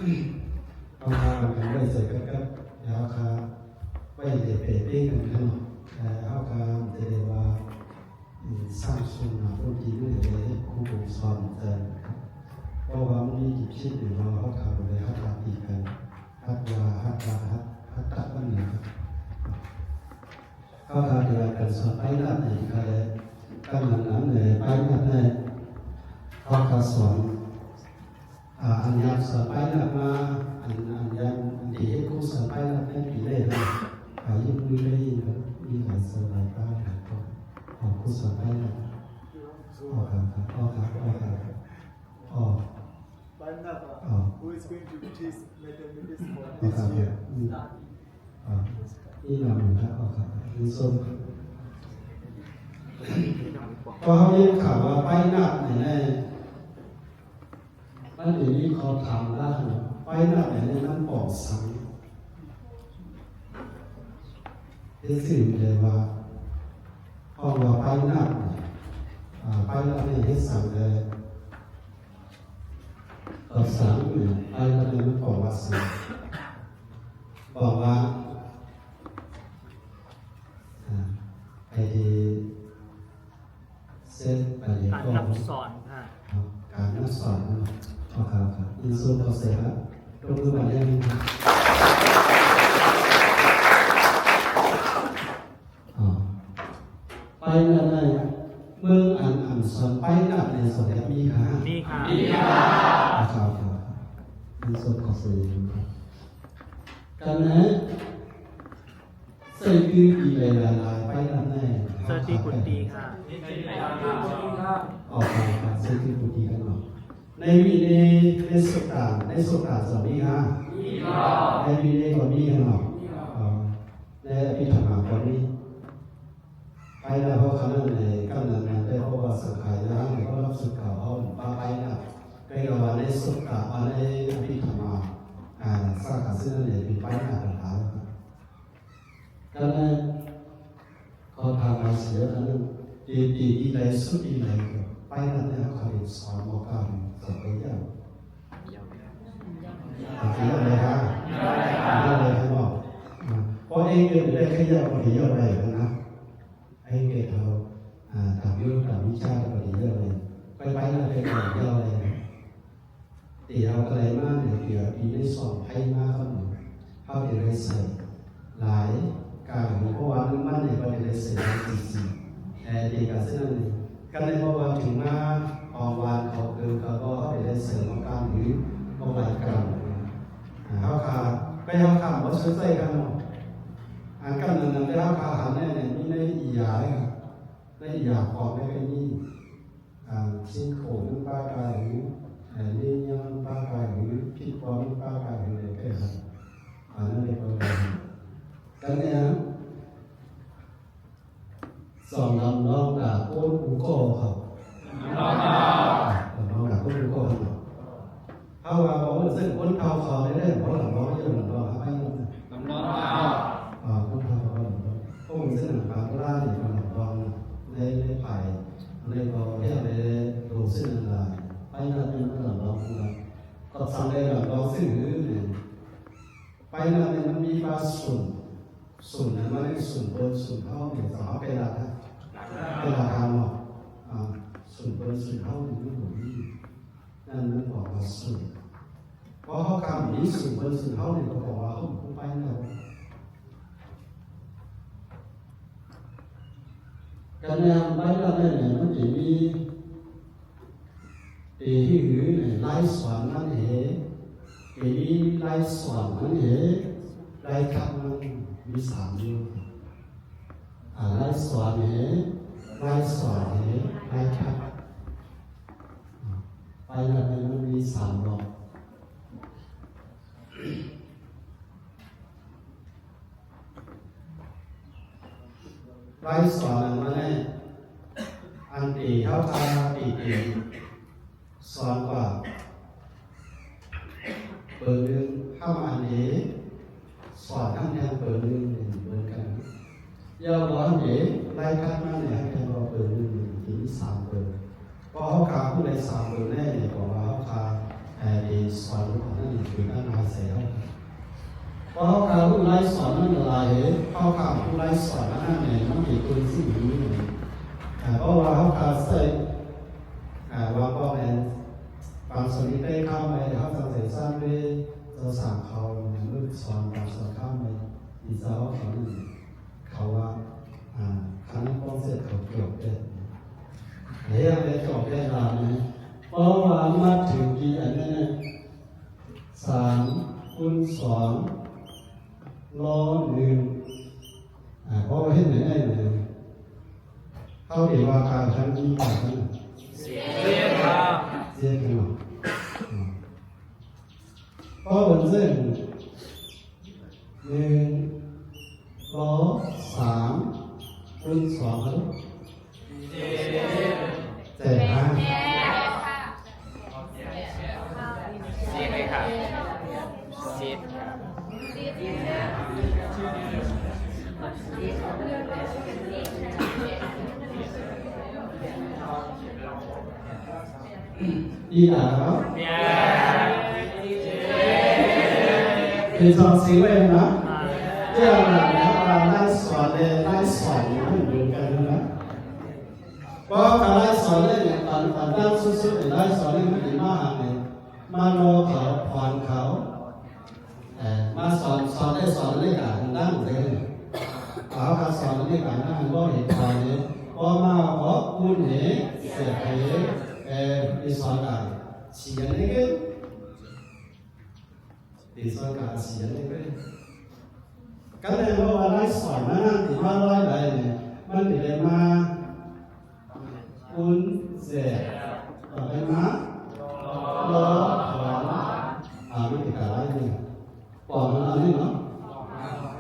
ເຮົາພາກັນໄວ້ໃສ່ກັບ ແລ້ວເຮົາກະໄວ້ເລເປເປ້ກັນເນາະ ເຮົາກະຈະໄດ້ວ່າ ສ້າງສົມນາຄົນທີ່ມີໃນຄູສອນເຈົ້າ ເພາະວ່າມັນມີຈິດຄິດຢູ່ວ່າເຮົາຖ້າບໍ່ໄດ້ຮັກລາຕີກັນ ຮັກວ່າ ຮັກວ່າ ຮັກ ຮັກກັບມັນນະ ເຮົາຖ້າໄດ້ການສອນໄປນຳນີ້ກະໄດ້ ກຳລັງນຳໄປນຳແດ່ ເຮົາກະສອນ ອ່າ ອັນຍາມສອນໄປນຳມາ ອັນ ອັນຍາມ ອັນທີ່ເຮັດຄູສອນໄປນຳໃນປີແລກນະ ອາ ຍົກມືໄດ້ຍິນບໍ່? ມີຫຼາຍສາຍຕາຫຼາຍຄົນ ອອກຄູສອນໄປນຳ ອອກ ອອກ ອອກ ອອກ ອອກ ອອກ Who is going to teach mathematics for this year? ອອກ ອອກ ອີກນຳໜຶ່ງ ອອກ ອອກ ມີຊົມ ກໍເຮົາໄດ້ຂ່າວວ່າໄປນຳນີ້ແຫຼະ ມັນຈະມີຂໍ້ຖາມວ່າ ໄປນຳແບບນີ້ມັນປອງສັງ? ເຮັດຊື່ໄດ້ວ່າ ເພາະວ່າໄປນຳ ອາ ໄປນຳນີ້ເຮັດສັງແດ່ ປອງສັງ ໄປນຳນີ້ມັນປອງວ່າສັງ? ບອກວ່າ ອາ ໃຜທີ່ ເຊັ່ນ ການນຳສອນ ການນຳສອນ ເນາະ ເຂົ້າໃຈ ເຂົ້າໃຈ ຍິນດີເຂົ້າໃຈຄັບ ຕົບມືບາດໜຶ່ງ ໄປນຳ ເບິ່ງອັນ ອັນສອນໄປນຳໃນສອນແບບມີຄ່າ ມີຄ່າ ມີຄ່າ ເຂົ້າໃຈ ຍິນດີເຂົ້າໃຈ ກັນນະ ໃສ່ຕີກຸຕີຫຼາຍໆ ໄປນຳແດ່ ໃສ່ຕີກຸຕີຄ່າ ອອກໄປຄ່າ ໃສ່ຕີກຸຕີກັນເນາະ ໃນວິເນຍ ໃນສຸດຕາ ໃນສຸດຕາຈະມີຄ່າ ໃນວິເນຍກໍມີເນາະ ໃນອະພິທຳມະກໍມີ ໄປນຳເຮົາຂະໜາດໃດ ກຳນຳນັ້ນໄດ້ ເພາະວ່າສັງຂາຍາ ໃນລະດັບສຸດເກົ່າເຮົາ ໄປນຳ ກໍເອີ້ນວ່າໃນສຸດຕາ ໃນອະພິທຳມະ ອາ ສາຂາເຊິ່ງນັ້ນເປັນໄປນຳຂອງເຮົາ ກະແມ່ນ ເຂົາຖາມວ່າເສຍອັນນັ້ນ ເອ ຕີດີໃດສຸດດີໃດ ໄປນັ້ນແລ້ວເຂົາເຮັດສອນບໍ່ການສອນໄປຢ່າງ ເຂົາເຮັດໄດ້ຫາ ເຮັດໄດ້ຫາບໍ່ ເພາະເອງເຮັດໄດ້ຂະຫຍັບບໍ່ໄດ້ຢ່າງໃດນະ ເອງເຮັດເຮົາ ອາ ຕາມຍຸດຕາມວິຊາບໍ່ໄດ້ຢ່າງໃດ ໄປໄປແລ້ວໄປກ່ອນຢ່າງໃດ ທີ່ເຮົາກະໄດ້ມາໃນເທື່ອປີໃນສອງໄທມາເຮົາ ເຮົາຈະໄດ້ໃສ່ຫຼາຍການ ເພາະວ່ານ້ຳມັນນີ້ເຮົາຈະໄດ້ໃສ່ຫຼາຍຈິງໆ ແຕ່ທີ່ການສະນັ້ນ ກະໄດ້ເວົ້າວ່າເຖິງມາອອກຫວານເຂົ້າເກີນເຂົ້າບໍ່ ເຮົາຈະໄດ້ໃສ່ໝໍການ ຫຼື ໝໍການການ ເຮົາຂາ ໄປເຮົາຂາມບໍ່ສົນໃຈກັນເນາະ ອັນກຳນັ້ນແຕ່ເຮົາຂາຫັນແນ່ ມີໃນອີຢາ ໃນອີຢາຂອງໃນໄປນີ້ ອ່າ ຊິງໂຄນປາກາຍຫື ເອີ ເນຍງປາກາຍຫື ພິກອນປາກາຍຫື ແລ້ວແຕ່ ອັນນັ້ນເລີຍ ກັນແນ່ ສອງລຳລອງດາໂກນກູກໍເຂົາ ລຳລອງດາໂກນກູກໍເຂົາ ເຮົາວ່າບໍ່ເອີ້ນເຊິ່ງຄົນເຖົ້າເຂົາໄດ້ ບໍ່ລຳລອງ ລຳລອງ ລຳລອງ ອາ ຄົນເຖົ້າເຂົາລຳລອງ ພວກເຊິ່ງບາງລານີ້ກໍລຳລອງ ໃນ ໃນໄປ ໃນກໍແຮງໃນໂຕເຊິ່ງນັ້ນລະ ໄປນຳແມ່ນລຳລອງ ກໍສັງໄດ້ລຳລອງຊື່ ໄປນຳແມ່ນມັນມີວ່າສູນ ສູນນັ້ນມັນສູນເບິ່ງສູນເຮົານີ້ ເຮົາໄປລະ ໄປລະທາງເນາະ ສູນເບິ່ງສູນເຮົານີ້ມັນບໍ່ມີ ນັ້ນມັນບອກວ່າສູນ ເພາະເຮົາຄຳມີສູນເບິ່ງສູນເຮົານີ້ ກໍບອກວ່າເຮົາບໍ່ໄປແລ້ວ ກະແນມໄປລະແມ່ນມັນຈະມີ ເອ ທີ່ຫື ລາຍສອນມັນເອ ເອ ມີລາຍສອນມັນເອ ລາຍທັດມັນມີສາມຢູ່ ອາ ລາຍສອນເອ ລາຍສອນເອ ລາຍທັດ ໄປລະແມ່ນມັນມີສາມລອບ ລາຍສອນອັນມາແລ້ວ ອັນທີ່ເຮົາພາຕີຕີສອນກວ່າ ເບີໜຶ່ງ ເຮົາມາອັນເອ ສອນທັງແທ່ງເບີໜຶ່ງເໝືອນກັນ ຢ່າວ່າອັນເອ ລາຍຖັດມານີ້ໃຫ້ແທ່ງວ່າເບີໜຶ່ງ ທີ່ມີສາມເບີ ເພາະເຮົາຄາຜູ້ໃດສາມເບີແນ່ນີ້ ເພາະວ່າເຮົາຄາ ໄດ້ສອນອັນນັ້ນເປັນອັນຫາຍໃສ່ເຮົາ. ເພາະເຮົາກະຮູ້ລາຍສອນນັ້ນຫຼາຍເດ້ ເຮົາກະຮູ້ລາຍສອນອັນນັ້ນແຫຼະ ມັນເປັນຕົວສິ່ງນີ້. ເພາະວ່າເຮົາກະໃຊ້ ອາ ວາງກອງແອນ ບາງສ່ວນທີ່ໄດ້ຄຳໄວ້ ເຮົາຕັ້ງໃຈສ້າງເດ້ ເຈົ້າສ້າງເຂົາມື້ສອນບາງສ່ວນຄຳໄວ້ ທີ່ເຈົ້າເຂົານັ້ນ ເຂົາວ່າ ອາ ຄັນປ້ອງເສດເຂົາຈອບແຕ່ ເຮັດໃຫ້ຈອບແຕ່ລາວນີ້ ເພາະວ່າມາເຖິງທີ່ອັນນັ້ນນະ ສາມຄູນສອງ ລໍໜຶ່ງ ອາ ເພາະວ່າເຮັດໃຫ້ໄດ້ນະ ເຮົາເຫັນວ່າການທັນທີ່ການນັ້ນ ເຈັດ ເຈັດເນາະ. ເພາະເບິ່ງເຊິ່ງ ໜຶ່ງ ລໍ ສາມ ຄູນສອງ ເທົ່າໃດ? ເຈັດ ເຈັດ ເຈັດ ເຈັດ ເຈັດ ອີ່ຫຍັງເນາະ? ເປັນສອງເຊເວ່ນນະ ເລື່ອງລາຍສອນແລະລາຍສອນມັນເໝືອນກັນນະ. ເພາະການລາຍສອນນີ້ ຕອນ ຕອນຕັ້ງສຸດໆ ລາຍສອນນີ້ມັນຊິມາຫາ ມາລໍເຂົາ ຜ່ອນເຂົາ ເອີ ມາສອນ ສອນໄດ້ສອນໃນການຕັ້ງເລີຍ. ເອົາ ການສອນໃນການຕັ້ງບໍ່ເຫັນໃຈເລີຍ ບໍ່ມາເພາະຄູນເຫ ສຽກເຫ ເອີ ໄດ້ສອນການສຽນນີ້ຄື ໄດ້ສອນການສຽນນີ້ຄື ກໍເລີຍເວົ້າວ່າລາຍສອນນັ້ນ ທີ່ວ່າລາຍໃດນີ້ ມັນຊິໄດ້ມາ ຄູນແສນ ຕໍ່ໄປມາ ລໍຖອນ ອາ ມັນເປັນການໄລ່ໜຶ່ງ ປອມມັນອັນນີ້ເນາະ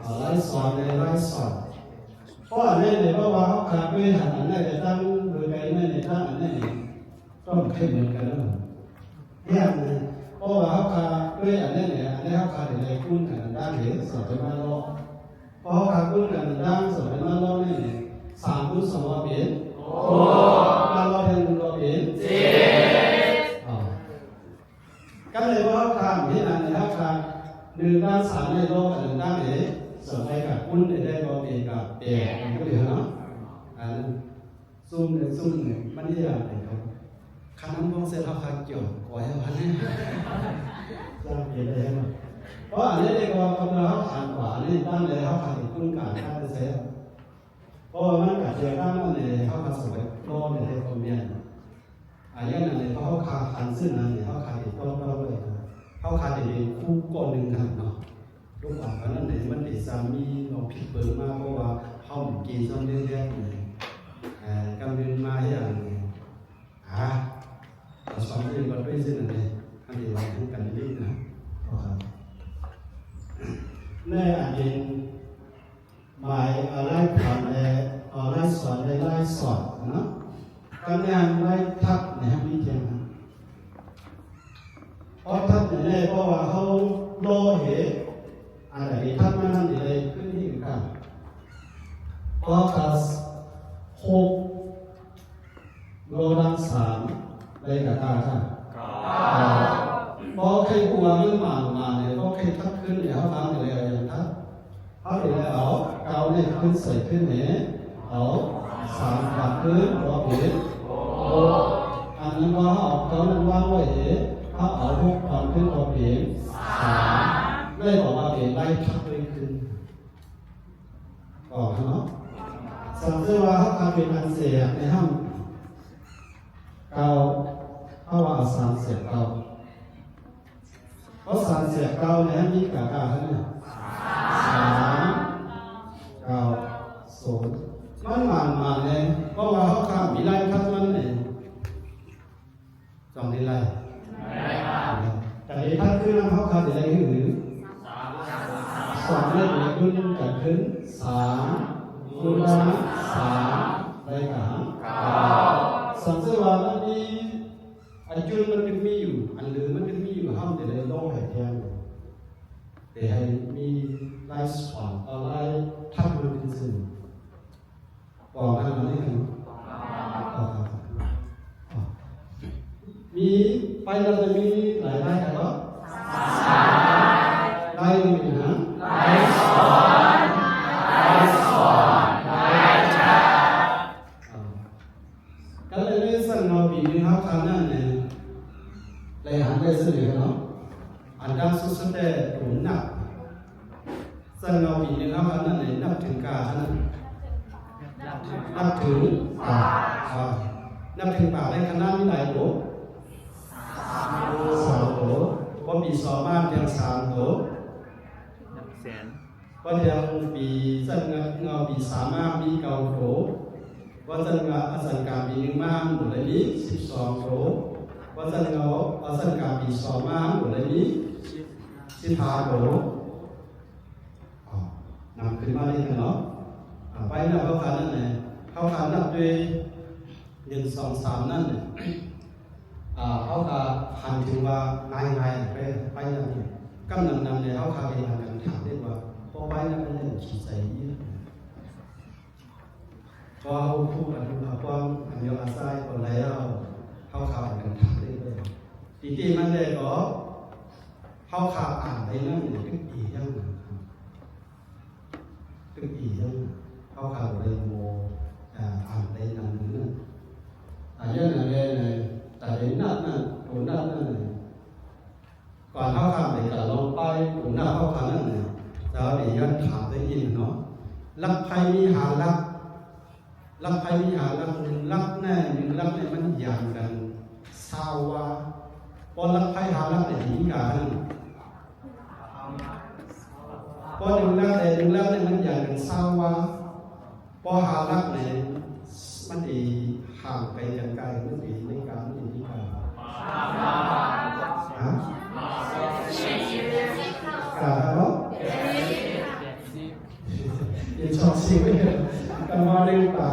ເອົາໄລ່ສອນ ໄດ້ໄລ່ສອນ. ເພາະອັນນີ້ເນຍ ເພາະວ່າເຮົາຂາດດ້ວຍຫັນອັນນີ້ ແຕ່ຕັ້ງໂດຍໄກແມ່ນໃນທາງອັນນີ້ເນຍ ຕ້ອງເຂັ້ມເໝືອນກັນເນາະ ຮຽນເນຍ. ເພາະວ່າເຮົາຂາດດ້ວຍອັນນີ້ເນຍ ອັນນີ້ເຮົາຂາດໄດ້ຄູນກັນ ອັນຕັ້ງເດ ສອນໄປມາລໍ. ພໍເຮົາຂາດຄູນກັນຕັ້ງສອງເປັນມາລໍນີ້ ສາມຄູນສອງກໍເປັນຫົກ ມາລໍແທນໜຶ່ງກໍເປັນເຈັດ. ອໍ ກໍເລີຍວ່າເຮົາຂາດເຮັດອັນນີ້ ເຮົາຂາດໜຶ່ງກັບສາມນີ້ ລໍກັນຕັ້ງເດ ສອງໄປກັບຄູນໄດ້ກໍເປັນກັບແປດ ມັນກໍເຫຼືອເນາະ ອັນ ຊຸມໜຶ່ງ ຊຸມໜຶ່ງ ມັນຍາກເດ້ຄັບ. ຄັນນຳພວກເສດເຮົາຄັກຈອດ ຂໍໃຫ້ວ່າແນ່ ຢ່າງເປັນໄດ້ເນາະ. ເພາະອັນນີ້ເດ້ ກໍກຳລັງເຮົາອ່ານກວ່ານີ້ ຕັ້ງແລ້ວເຮົາຄັກເປັນຄຸນການການເສດ ເພາະວ່າມັນກະເຈອກັນນັ້ນເດ້ ເຮົາຄັກສວຍລໍນີ້ເດ້ຄວາມແມ່ນ ອາ ຢ່າງນັ້ນເດ້ ເພາະເຮົາຄັກອັນເຊັ່ນນັ້ນເດ້ ເຮົາຄັກເປັນຕ້ອງຕ້ອງໄວ້ ເຮົາຄັກເປັນຄູກ້ອນໜຶ່ງຫັ້ນເນາະ. ລູກອອກອັນນັ້ນເດ້ ມັນເດຊາມີລອງຜິດເບິ່ງມາ ເພາະວ່າເຮົາເກສອນເດແທ້ເລີຍ ເອີ ກຳເງິນມາເຮັດຫຍັງ ອາ ເອົາສອງເດ້ ບັດເປັນເຊັ່ນນັ້ນເດ້ ອັນນີ້ເວົ້າກັນດີໆນະ ເນາະຄັບ. ແນວອັນເປັນ ໝາຍ ອາ ລາຍຖານ ແລະ ອາ ລາຍສອນ ແລະ ລາຍສອນເນາະ ການຍ່າງລາຍທັດໃນຮັບມີທ່ຽງນະ. ເພາະທັດນີ້ແຫຼະ ເພາະວ່າເຮົາລໍເຫດ ອາ ໄດ້ທັດມານັ້ນໄດ້ຂຶ້ນອີກກະ ເພາະກະຫົກ ລໍດັງສາມ ໄດ້ກະກາ ກາ ເກົ້າ. ເພາະໃຫ້ຮູ້ວ່າມັນມາ ມາແລ້ວ ເພາະໃຫ້ທັດຂຶ້ນແລ້ວ ເຮົາຖາມໄປແລ້ວ ຍັງທັດ ເຮົາໄດ້ເອົາເກົ້ານີ້ຂຶ້ນໃສ່ຂຶ້ນແມ່ ເອົາສາມຖອນຂຶ້ນກໍເປັນຫົກ. ອັນນັ້ນວ່າເຮົາເອົາເກົ້ານັ້ນວາງໄວ້ເອ ເຮົາເອົາຫົກຖອນຂຶ້ນກໍເປັນສາມ ໄດ້ບອກວ່າເປັນໄລ່ທັດໄວ້ຂຶ້ນ ອອກເນາະ. ສັງເກດວ່າເຮົາກາຍເປັນອັນເສຍໃນຫ້ອງເກົ້າ ເຮົາວ່າເອົາສາມເສຍເກົ້າ ເພາະສາມເສຍເກົ້າໃນຫ້ອງມີກາກາເທົ່ານັ້ນ ສາມ ເກົ້າ ສູນ ມັນໝານ ໝານແລ້ວ ເພາະວ່າເຮົາຂ້າມວິໄລທັດມັນເອງ ສອງວິໄລ ກະເດທັດຄືນຳເຮົາຂ້າມວິໄລຄື ສອງໄດ້ເປັນຄູນກັນຄືນ ສາມ ຄູນກັນສາມ ໄດ້ກັນເກົ້າ. ສັງເກດວ່າມັນມີ ອາ ຈຸດມັນຍັງມີຢູ່ ອັນເດີມມັນຍັງມີຢູ່ ເຮົາຈະໄດ້ລົງໃຫ້ແທນ ແຕ່ໃຫ້ມີລາຍສອນ ເອົາລາຍທັດມາເປັນຊື່ ອອກທາງອັນນີ້ເນາະ ອອກທາງ ມີໄປແລ້ວຈະມີຫຼ ໄດ້ແລ້ວບໍ່? ໄດ້ຢູ່ນະ? ໄດ້ສອນ ໄດ້ສອນ ໄດ້ຈັດ. ກໍເລີຍໃນຊັ້ນເງົາປີໜຶ່ງເຮົາຄາວນັ້ນແຫຼະ ໄດ້ຫັນໄດ້ສະເໜີເນາະ ອັນດັງສຸດແຕ່ໂຕນັບ. ຊັ້ນເງົາປີໜຶ່ງເຮົາຄາວນັ້ນແຫຼະ ນັບເຖິງກາເທົ່ານັ້ນ ນັບເຖິງປາກ ນັບເຖິງປາກໃນຄະນະມີຫຼາຍໂຕ? ສາມໂຕ. ພໍປີສອງມາພຽງສາມໂຕ. ນັບແສນ. ພໍພຽງປີຊັ້ນເງົາປີສາມມາມີເກົ້າໂຕ. ພໍຊັ້ນເງົາອາສັນກາງປີໜຶ່ງມາບໍ່ໄດ້ມີສິບສອງໂຕ. ພໍຊັ້ນເງົາອາສັນກາງປີສອງມາບໍ່ໄດ້ມີສິບຫ້າໂຕ. ອາ ນຳຂຶ້ນມາເລີຍເນາະ. ອາ ໄປນັບເຮົາຄາວນັ້ນແຫຼະ ເຮົາຄາວນັບດ້ວຍ ໜຶ່ງ ສອງ ສາມ ນັ້ນ ອາ ເຮົາກະຫັນເຖິງວ່າງ່າຍໆ ໄປ ໄປນຳນີ້ ກຳນຳນຳແລ້ວເຮົາກະເຮັດການຖາມເດ້ວ່າ ພໍໄປນຳແລ້ວຂີ້ໃສ່ອີກ ເພາະເຮົາຮູ້ອັນເຮົາປ້ອງອັນເຮົາອາໄສກໍແລ້ວ ເຮົາກະເຮັດການຖາມເດ້. ຕິຕິມັນແລ້ວກໍ ເຮົາກະອ່ານໄດ້ນັ້ນ ຄືອີຫຍັງ ຕຶກອີຫຍັງ ເຮົາກະບໍ່ໄດ້ໂມ ອ່າ ອ່ານໄດ້ນຳນັ້ນ. ອາ ຍ້ອນນັ້ນແຫຼະ ຕາໄດ້ນັບນັ້ນ ໂຕນັບນັ້ນ ກ່ອນເຮົາຂ້າມໄປກະລອງໄປໂຕນັບເຮົາຂ້າມນັ້ນນະ ແຕ່ວ່າໄດ້ຍ້ອນຖາມໄດ້ອີກເນາະ ຫຼັກໄພມີຫ້າຫຼັກ. ຫຼັກໄພມີຫ້າຫຼັກ ໜຶ່ງຫຼັກແນ່ ໜຶ່ງຫຼັກແນ່ມັນຢ່າງກັນຊາວວາ. ພໍຫຼັກໄພຫ້າຫຼັກແນ່ທີ່ມີກາຫັ້ນ ພໍໜຶ່ງຫຼັກແນ່ ໜຶ່ງຫຼັກແນ່ມັນຢ່າງກັນຊາວວາ. ພໍຫ້າຫຼັກແນ່ມັນຊິຫ່າງໄກກັນໄກ ມັນຊິໃນກາ ມັນຊິມີກາ ຮະ ກາເນາະ. ເປັນສອງສິບ ກັນວ່າເລັງຕາ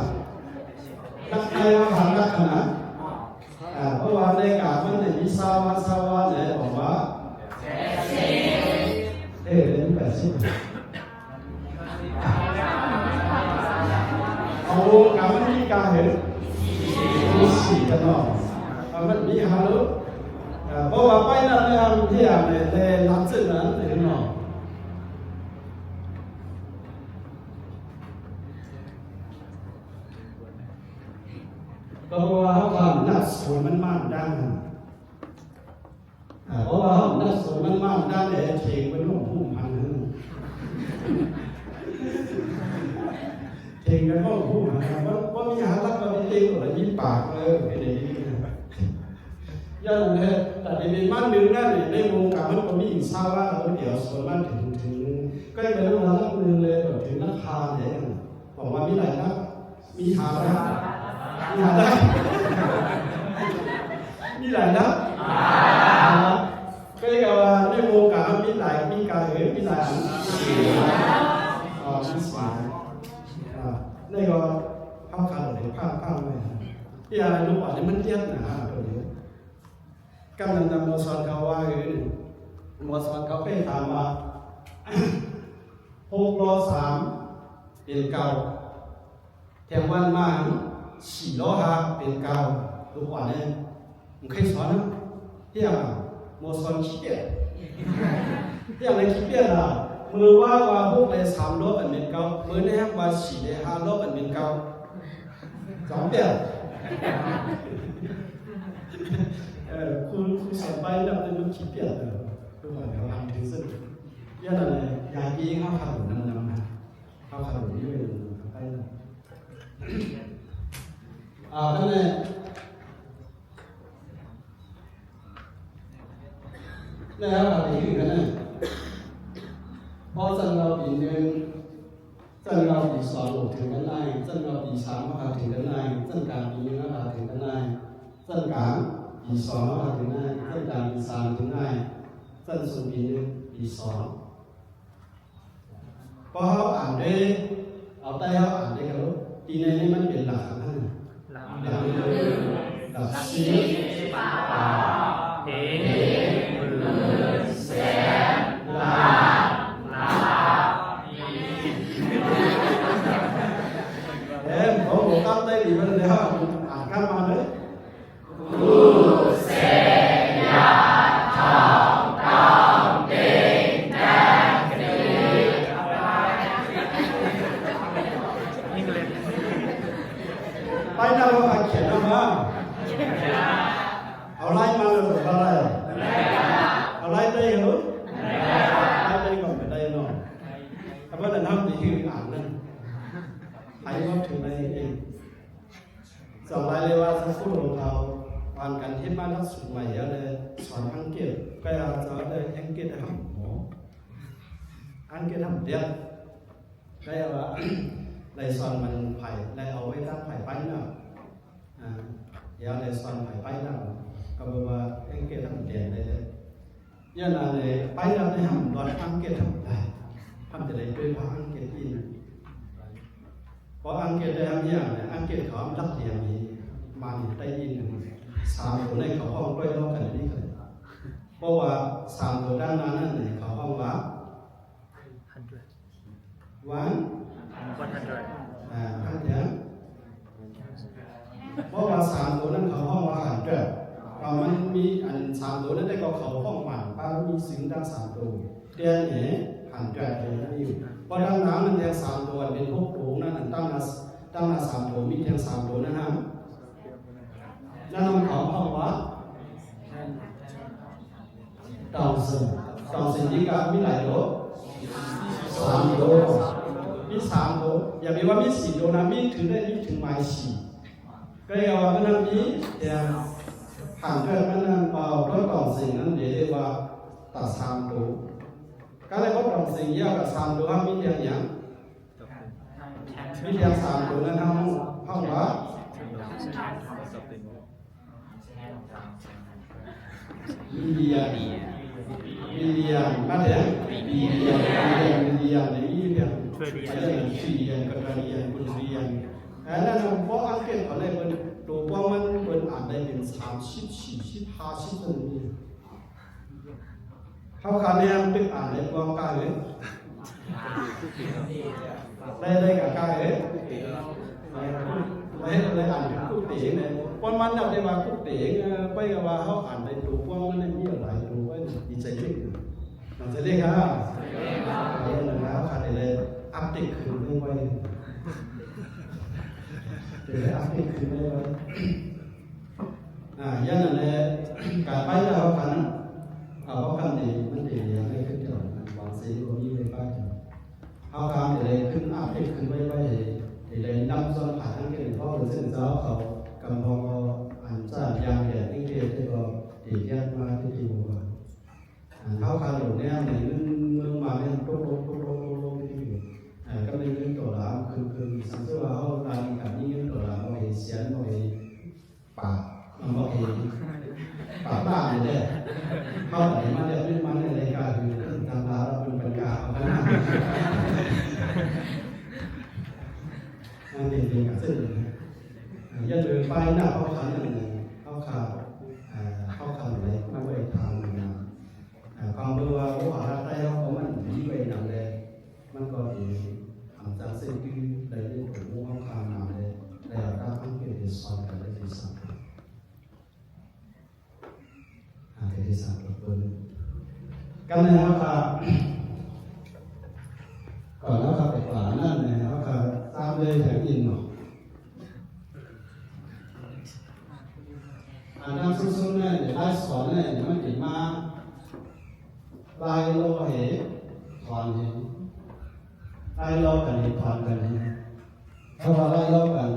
ຫຼັກໄທວ່າຫາຫຼັກຫັ້ນນະ ອາ ເພາະວ່າໃນການມັນໄດ້ມີຊາວ ຊາວວ່າແຫຼະ ອອກມາ ເອີ ເປັນແປດສິບ ເອົາການມັນມີກາເຫັນ ມີສີ່ກັນເນາະ ມັນມີຫ້າໂລ ເອີ ເພາະວ່າໄປນັ້ນແລ້ວທີ່ອັນແຕ່ຫຼັກເຊິ່ງນັ້ນເຫັນເນາະ. ກໍເພາະວ່າເຮົາຂ້າມນັບສູນມັນມານດັງ ອາ ເພາະວ່າເຮົານັບສູນມັນມານດັງແລ້ວເຖງໄປລົງຫຸ້ມຫັ້ນ ເຖງໄປລົງຫຸ້ມຫັ້ນ ບໍ່ ບໍ່ມີຫາຫຼັກ ບໍ່ມີເຕັງ ບໍ່ໄດ້ມີປາກເລີຍ ເປັນຢ່າງນີ້. ຢ່າງນັ້ນແຫຼະ ແຕ່ເປັນມານໜຶ່ງນັ້ນ ໃນວົງການມັນກໍມີອີກຊາວວ່າ ເອີ ດຽວສ່ວນມາເຖິງ ເຖິງ ກໍໄປນຳຫຼັກໜຶ່ງເລີຍ ເຖິງຫຼັກຫ້າເດ້. ບອກວ່າມີຫຼາຍຫຼັກ ມີຫ້າຫຼັກ ມີຫ້າຫຼັກ ມີຫຼາຍຫຼັກ ຫ້າຫຼັກ ກໍເລີຍວ່າໃນວົງການມີຫຼາຍ ມີກາເອີ ມີຫຼາຍອັນ ອໍ ມີສາມ ອາ ນີ້ກໍເຮົາຂາດໄດ້ພາດພາດໄວ້ ທີ່ອາ ລູກອອນນີ້ມັນຮຽນນະ ໂຕນີ້ ກຳນຳນຳໝໍສອນເຂົາວ່າ ເອີ ໝໍສອນເຂົາໄປຖາມວ່າ ຫົກລໍ້ສາມເປັນເກົ້າ ແຖມວັນມາ ສີ່ລໍ້ຫ້າເປັນເກົ້າ ລູກອອນເອີຍ ມັນເຄີຍສອນນະ ຮຽນ ໝໍສອນຂີ້ປຽດ ຮຽນແລ້ວຂີ້ປຽດລະ ມື້ວານວ່າ ຫົກແລະສາມລໍ້ກັນເປັນເກົ້າ ມື້ນີ້ວ່າ ສີ່ແລະຫ້າລໍ້ກັນເປັນເກົ້າ ສອງປຽດ ເອີ ຄູ ຄູສອນໄປແລ້ວ ແຕ່ມັນຂີ້ປຽດ ເອີ ຄືວ່າເຮົາອ່ານຖືກສຸດ ຢ່າງນັ້ນແຫຼະ ຢ່າອີງເຮົາເຂົ້ານຳນຳ ເຮົາເຂົ້າຢູ່ນຳໄປ ອ່າ ນັ້ນແຫຼະ ແລ້ວເຮົາໄດ້ຄືກັນນະ ພໍຊັ້ນເຮົາປີໜຶ່ງ ຊັ້ນເງົາປີສອງເຖິງກັນໄດ້ ຊັ້ນເງົາປີສາມມາຫາເຖິງກັນໄດ້ ຊັ້ນກາງປີໜຶ່ງມາຫາເຖິງກັນໄດ້ ຊັ້ນກາງປີສອງມາຫາເຖິງໄດ້ ຊັ້ນກາງປີສາມເຖິງໄດ້ ຊັ້ນສູງປີໜຶ່ງ ປີສອງ ພໍເຮົາອ່ານເດ້ ເອົາໃຕ້ເຮົາອ່ານເດ້ ກະລົບ ປີໃນນີ້ມັນເປັນຫຼັກອັນນັ້ນ ຫຼັກໜຶ່ງ ຫຼັກສິບ ເປັນ ໝື່ນ ແສນ ລ້ານ ລ້ານ ເອີ ເຮົາບໍ່ກັບໄດ້ດີເບິ່ງແລ້ວ ອ່ານກັບມາເດີ ຄູເສຍຢາທາ ການເຮັດມາຫຼັກສູດໃໝ່ແລ້ວ ແລະ ສອນອັງກິດ ກໍອາດຈະໄດ້ອັງກິດທຳ ອັງກິດທຳແບບ ກໍວ່າ ໄດ້ສອນມັນໄປ ໄດ້ເອົາໄວ້ທາງໄປໄປນະ ອາ ແລ້ວໄດ້ສອນໄປໄປນະ ກໍແບບວ່າອັງກິດທຳແບບໄດ້ ຢ່າງນັ້ນເລີຍ ໄປນຳໄດ້ຫ້າມລອດອັງກິດທຳໄດ້ ຫ້າມຈະໄດ້ເປີດພາອັງກິດອີກນະ ເພາະອັງກິດໄດ້ຫ້າມຢ່າງນະ ອັງກິດເຂົາຮັກຮຽນນີ້ ມານີ້ໄດ້ອີກນະ ສາມໂຕນີ້ເຂົາຮ້ອງດ້ວຍລອກກັນນີ້ ເພາະວ່າສາມໂຕດ້ານໜ້ານັ້ນນີ້ ເຂົາຮ້ອງວ່າ one ອາ ພັນເທື່ອ ເພາະວ່າສາມໂຕນັ້ນເຂົາຮ້ອງວ່າ hundred ເພາະມັນມີອັນສາມໂຕນັ້ນ ແຕ່ກໍເຂົາຮ້ອງໝັ້ນ ປານມີສຽງທັງສາມໂຕ ແຕ່ນີ້ hundred ເລີຍນະ ຢູ່ ເພາະທາງຫຼັງນັ້ນແຕ່ສາມໂຕ ອັນເປັນຫົກໂຕນັ້ນ ອັນຕັ້ງໜ້າ ຕັ້ງໜ້າສາມໂຕ ມີພຽງສາມໂຕນັ້ນນະ ນັ້ນເຂົາຮ້ອງວ່າ thousand thousand ນີ້ກໍມີຫຼາຍໂຕ ສາມໂຕ ມີສາມໂຕ ຢ່າໄປວ່າມີສີ່ໂຕນະ ມີເຖິງໄດ້ ມີເຖິງໝາຍສີ່ ກໍເລີຍວ່າມັນມີແຕ່ hundred ມັນນັ້ນ ເອົາຕົວ thousand ນັ້ນເດ ເອີ້ນວ່າຕາສາມໂຕ ກໍເລີຍວ່າ thousand ແລ້ວກໍສາມໂຕ ມີແຕ່ຫຍັງ ມີແຕ່ສາມໂຕນັ້ນ ເຮົາ ເຮົາວ່າ million million ມາແຕ່ billion billion million ນີ້ມີແຕ່ trillion trillion quadrillion billion ອັນນັ້ນ ເພາະອັງກິດເຂົາເລີຍ ເພິ່ນ ໂຕກວ້າງມັນ ເພິ່ນອ່ານໄດ້ເປັນສາມສິບ ສີ່ສິບ ຫ້າສິບ ເທົ່ານັ້ນເອງ ເຮົາຄະແນນຕຶກອ່ານໄດ້ກວ້າງກາຍເລີຍ ໄດ້ ໄດ້ກະກາຍເລີຍ ໄດ້ ໄດ້ ໄດ້ອ່ານເປັນກຸເຕງເລີຍ ປະມານນັ້ນ ໄດ້ວ່າກຸເຕງ ເອີ ໄປກະວ່າເຮົາອ່ານໄດ້ໂຕກວ້າງມັນ ມີຫຼາຍໂຕ ໄວ້ດີໃຈເລີຍ ດີໃຈເລີຍຄ່ະ ເອີ ເຮົາຄະໄດ້ອັບເດດຂຶ້ນໄວໆ ໄດ້ອັບເດດຂຶ້ນໄວໆ ອາ ຢ່າງນັ້ນແຫຼະ ການໄປແລ້ວເຮົາຄັນ ເອົາເຮົາຄັນນີ້ ມັນເປັນຫຍັງໃຫ້ຂຶ້ນເຈົ້າ ຫວັງເສຍກໍມີໄວ້ປ້າເຈົ້າ ເຮົາຄານຈະໄດ້ຂຶ້ນອັບເດດຂຶ້ນໄວໆ ໃຫ້ໄດ້ນຳສ່ວນຂາຍທາງເກດ ເພາະເປັນເຊິ່ງເຈົ້າເຂົາກຳພອງເອົາອັນສານຢາງແດດນີ້ເກດ ແຕ່ກໍໄດ້ແຍກມາທີ່ທີ່ວ່າ ເຮົາຄານໂດດແນວໃນເງິນເມືອງມາແມ່ນຕົກລົງ ຕົກລົງ ຕົກລົງ ຕົກລົງ ອາ ກໍແມ່ນເງິນໂຕລາວເຄິ່ງໆ ສົມມຸດວ່າເຮົາລາວນີ້ກໍມີເງິນໂຕລາວ ບໍ່ເຫັນສຽນ ບໍ່ເຫັນ ປາກ ມັນບໍ່ເຫັນ ປາກລ້າງນີ້ແຫຼະ ເຮົາໄດ້ມາແລ້ວ ເງິນມາໃນລາຍການ ຄືທາງລາວເປັນບັນກາເອົາຂະໜາດ ມັນເປັນເລື່ອງການເຊິ່ງ ຢ່າລືມໄປໜ້າເຮົາຄັນນັ້ນ ເຮົາຄາ ເຮົາຄາໄດ້ໄວ້ທາງນາ ຄວາມເບິ່ງວ່າ ໂອ້ ອາຫານໄທເຮົາກໍມັນດີໄວ້ນຳແລ ມັນກໍດີ ອາຈານເຊິ່ງຄືໄດ້ຍິນໂຕໝູ່ເຮົາຄາມາແລ ແລ້ວກໍທັງເປັນທີ່ສອນກັນໄດ້ທີ່ສາມ ອາ ທີ່ສາມເບິ່ງກັນແລ້ວກໍ ກ່ອນເຮົາເຂົ້າໄປກວ່ານັ້ນແລ້ວກໍຕາມເລີຍແຖວອິນເນາະ ອັນນັ້ນຊຸມໆ ນັ້ນ ຫຼາຍສອນນັ້ນ ມັນເປັນມາ ລາຍລໍເຮ ຖອນເຮ ລາຍລໍກັນເຮ ຖອນກັນເຮ ເພາະວ່າລາຍລໍກັນ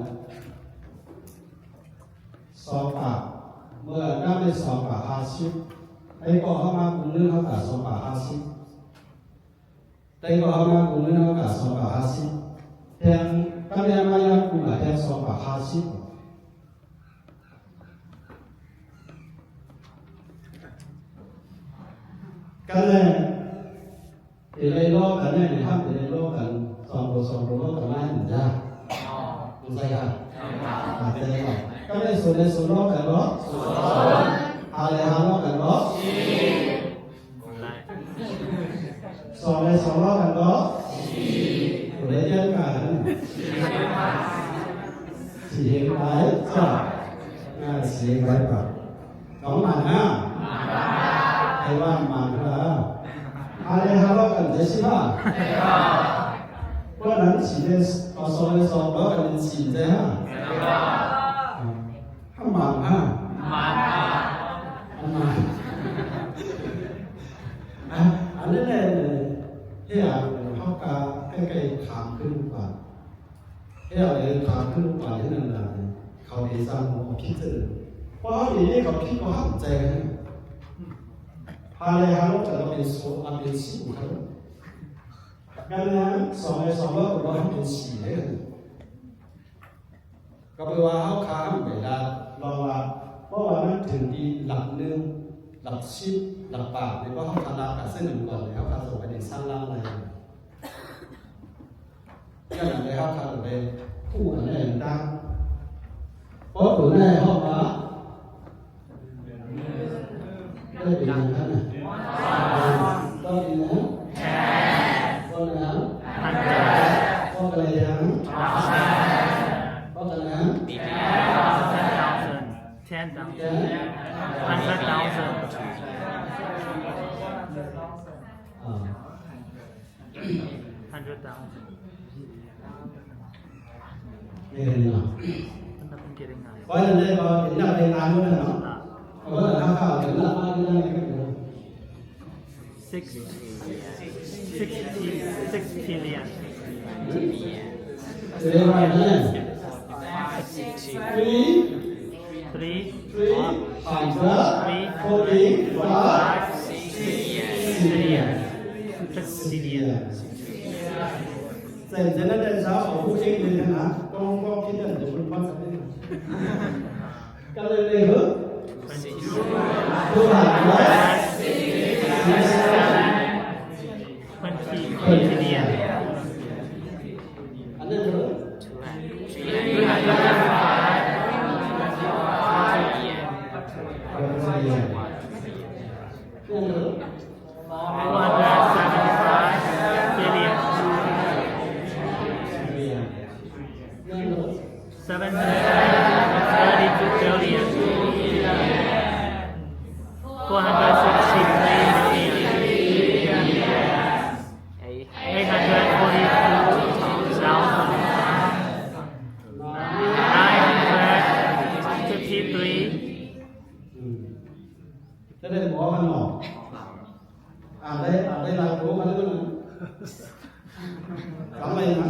ສອງປາກ ເມື່ອນັບໄດ້ສອງປາກຫ້າສິບ ໄອ້ກໍເຮົາມາກຸງເງິນເຮົາກະສອງປາກຫ້າສິບ ແຕ່ກໍເອົາມາກຸງເງິນເຮົາກະສອງບາດຫ້າສິບ ແຖມກັນແດ່ມາຍັງກຸງຫຼາຍແຖມສອງບາດຫ້າສິບ ກັນແດ່ ເປັນໄລລໍກັນແດ່ນີ້ ເປັນໄລລໍກັນ ສອງໂຕສອງໂຕລໍກັນມານີ້ຈ້າ ບໍ່ໃຊ່ກະ ອາ ແຕ່ກໍ ກັນແດ່ ສູນແດ່ສູນລໍກັນບໍ່ ອາ ແລະ ຫ້າລໍກັນບໍ່ ສອງແລະສອງລໍກັນບໍ່ ຜູ້ໃດແຈ້ງການ ສີ່ເຮັງໄປ ສອງ ອ່າ ສີ່ເຮັງໄປປະ ສອງໝານຫ້າ ໃຫ້ວ່າໝານຫ້າ ອາ ແລະ ຫ້າລໍກັນໃສ່ສິບຫ້າ ເພາະນັ້ນ ສີ່ແລະ ເອົາ ສອງແລະສອງລໍກັນເປັນສີ່ໃສ່ຫ້າ ອາ ຫ້າໝານຫ້າ ໝານຫ້າ ອັນໝານ ອາ ອັນນັ້ນແຫຼະ ເຮັດໃຫ້ເຮົາກະໃກ້ໆ ຖາມຄືລູກບານ ເຮັດໃຫ້ຖາມຄືລູກບານ ເຮັດນັ້ນລະ ເຂົາເດຊາ ເຂົາຄິດເຊິ່ງ ເພາະເຮົາເປັນນີ້ ເຂົາຄິດເຂົາຫ້າມໃຈກັນ. ພາແລເຮົາຈະມາເປັນໂຊ ມາເປັນສິບຄັນ. ກັນນະ ສອງໃນສອງເຮົາກໍບໍ່ໃຫ້ເປັນສີ່ເດ້. ກໍແປວ່າເຮົາຂ້າມໄປລະ ລອງວ່າ ເພາະວ່າມັນເຖິງທີ່ຫຼັກໜຶ່ງ ຫຼັກສິບ ຫຼັກປາຍ ແມ່ນບໍ່? ເຮົາຂ້າມຫຼັກການໃຊ້ເງິນກ່ອນ ແລ້ວເຮົາຂ້າມສົ່ງໄປໃນຊັ້ນຫຼັງໃນ ຍ້ອນອັນໃດເຮົາຂ້າມໄປຮູ້ອັນໃດຕ່າງໆ ເພາະຕົວໃນເຮົາວ່າ ໄດ້ເປັນຫຍັງຫັ້ນນະ? ກໍເປັນຫຍັງ? ກໍເປັນຫຍັງ? ກໍເປັນຫຍັງ? Thousand. Thousand. Ten thousand. Hundred thousand. Hundred thousand. ເຫັນບໍ່? ເພາະນັ້ນເລີຍກໍເປັນນັກເລງອານນັ້ນເນາະ. ເພາະວ່າເຮົາເອົາເປັນຫຼັກມາຢູ່ນັ້ນເລີຍ. Six, six, six trillion. Three, three, three hundred forty-five trillion. Trillion. ເຊັ່ນນັ້ນແຫຼະ ຊາວເອົາຜູ້ເອງເລີຍນະ ຕ້ອງບອກທີ່ນັ້ນ ເດີມັນພາດຊະເດ. ກໍເລີຍເລີຍເຮີ Twenty-seven. Twenty-seven. Twenty-seven. ອັນນັ້ນເຮີ Three hundred fifty-five. Three hundred fifty-five. Four hundred seventy-five billion. Seven hundred thirty-two billion. Four hundred sixty-three billion. Eight hundred forty-two thousand. Nine hundred fifty-three. ອືມ ຈະໄດ້ບໍ່ ຄັນເນາະ ອ່ານໄດ້ ອ່ານໄດ້ຫຼາຍໂຕ ຄັນນັ້ນນະ ຈຳໄດ້ນະ.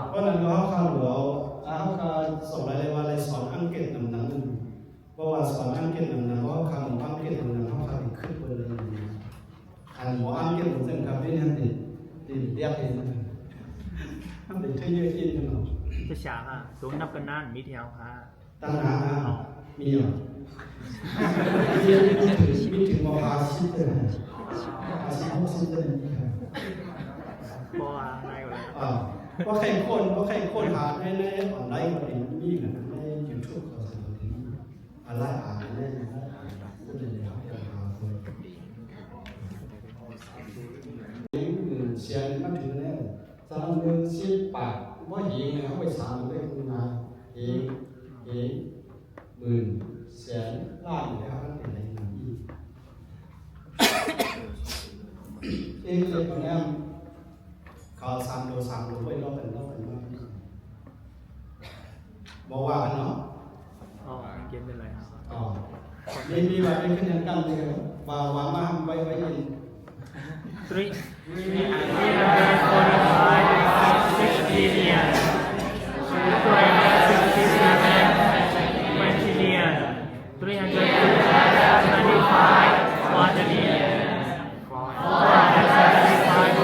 ເພາະນັ້ນເຮົາຄາດວ່າ ເຮົາຄາດສອງໄດ້ວ່າໄດ້ສອນອັງກິດນຳນັ້ນ ເພາະວ່າສອນອັງກິດນຳນັ້ນ ເຮົາຄາດອັງກິດນຳນັ້ນ ເຮົາຄາດໄດ້ຄຶດເບິ່ງເລີຍ. ອັນໝໍອັງກິດເພິ່ນເອີ້ນຄາເຟນີ້ ມັນເປັນ ເປັນແບບນີ້ ມັນເປັນເທກນິກເນາະ. ພາສາ ສົມນັບກັນນານ ມີແຖວ ຫາ ຕາໜາ ມີຫຍັງ? ມີເຖິງ ມີເຖິງມາພາສິບເດີ ພາສິບ ຫົກສິບເດີ. ບໍ່ວ່າໃນກໍໄດ້ ອ່າ ບໍ່ໃຄ່ຄົ້ນ ບໍ່ໃຄ່ຄົ້ນຫາໃນ ໃນອອນລາຍກໍດີ ມີນະ ໃນຢູທູບເຂົາຊິມີ ອາ ຫຼາຍອັນແນ່ນະ ເປັນແນວຫາຄົນ ເງິນເສຍນີ້ມັນຖືກແນ່ ສຳລັບເງິນສິບບາດ ບໍ່ເຫັນແລ້ວ ເຮົາໄປສາມເລີຍ ເຫັນ ເຫັນ ເຫັນ ໝື່ນ ແສນ ລ້ານ ແລ້ວມັນເປັນໄດ້ນຳອີກ ເອງເລີຍກໍແນມ ເຂົາສາມໂຕ ສາມໂຕໄວ້ ລອກກັນ ລອກກັນມາ ບໍ່ວ່າກັນເນາະ. ອໍ ເກັບໄດ້ຫຼາຍ ອໍ ມີ ມີວ່າເປັນຄະແນນກັນເລີຍ ວ່າ ວ່າມາໄວ້ ໄວ້ອີກ Three, three hundred forty-five, six billion, three hundred sixty-seven, twenty billion, three hundred twenty-five, one billion, four hundred seventy-five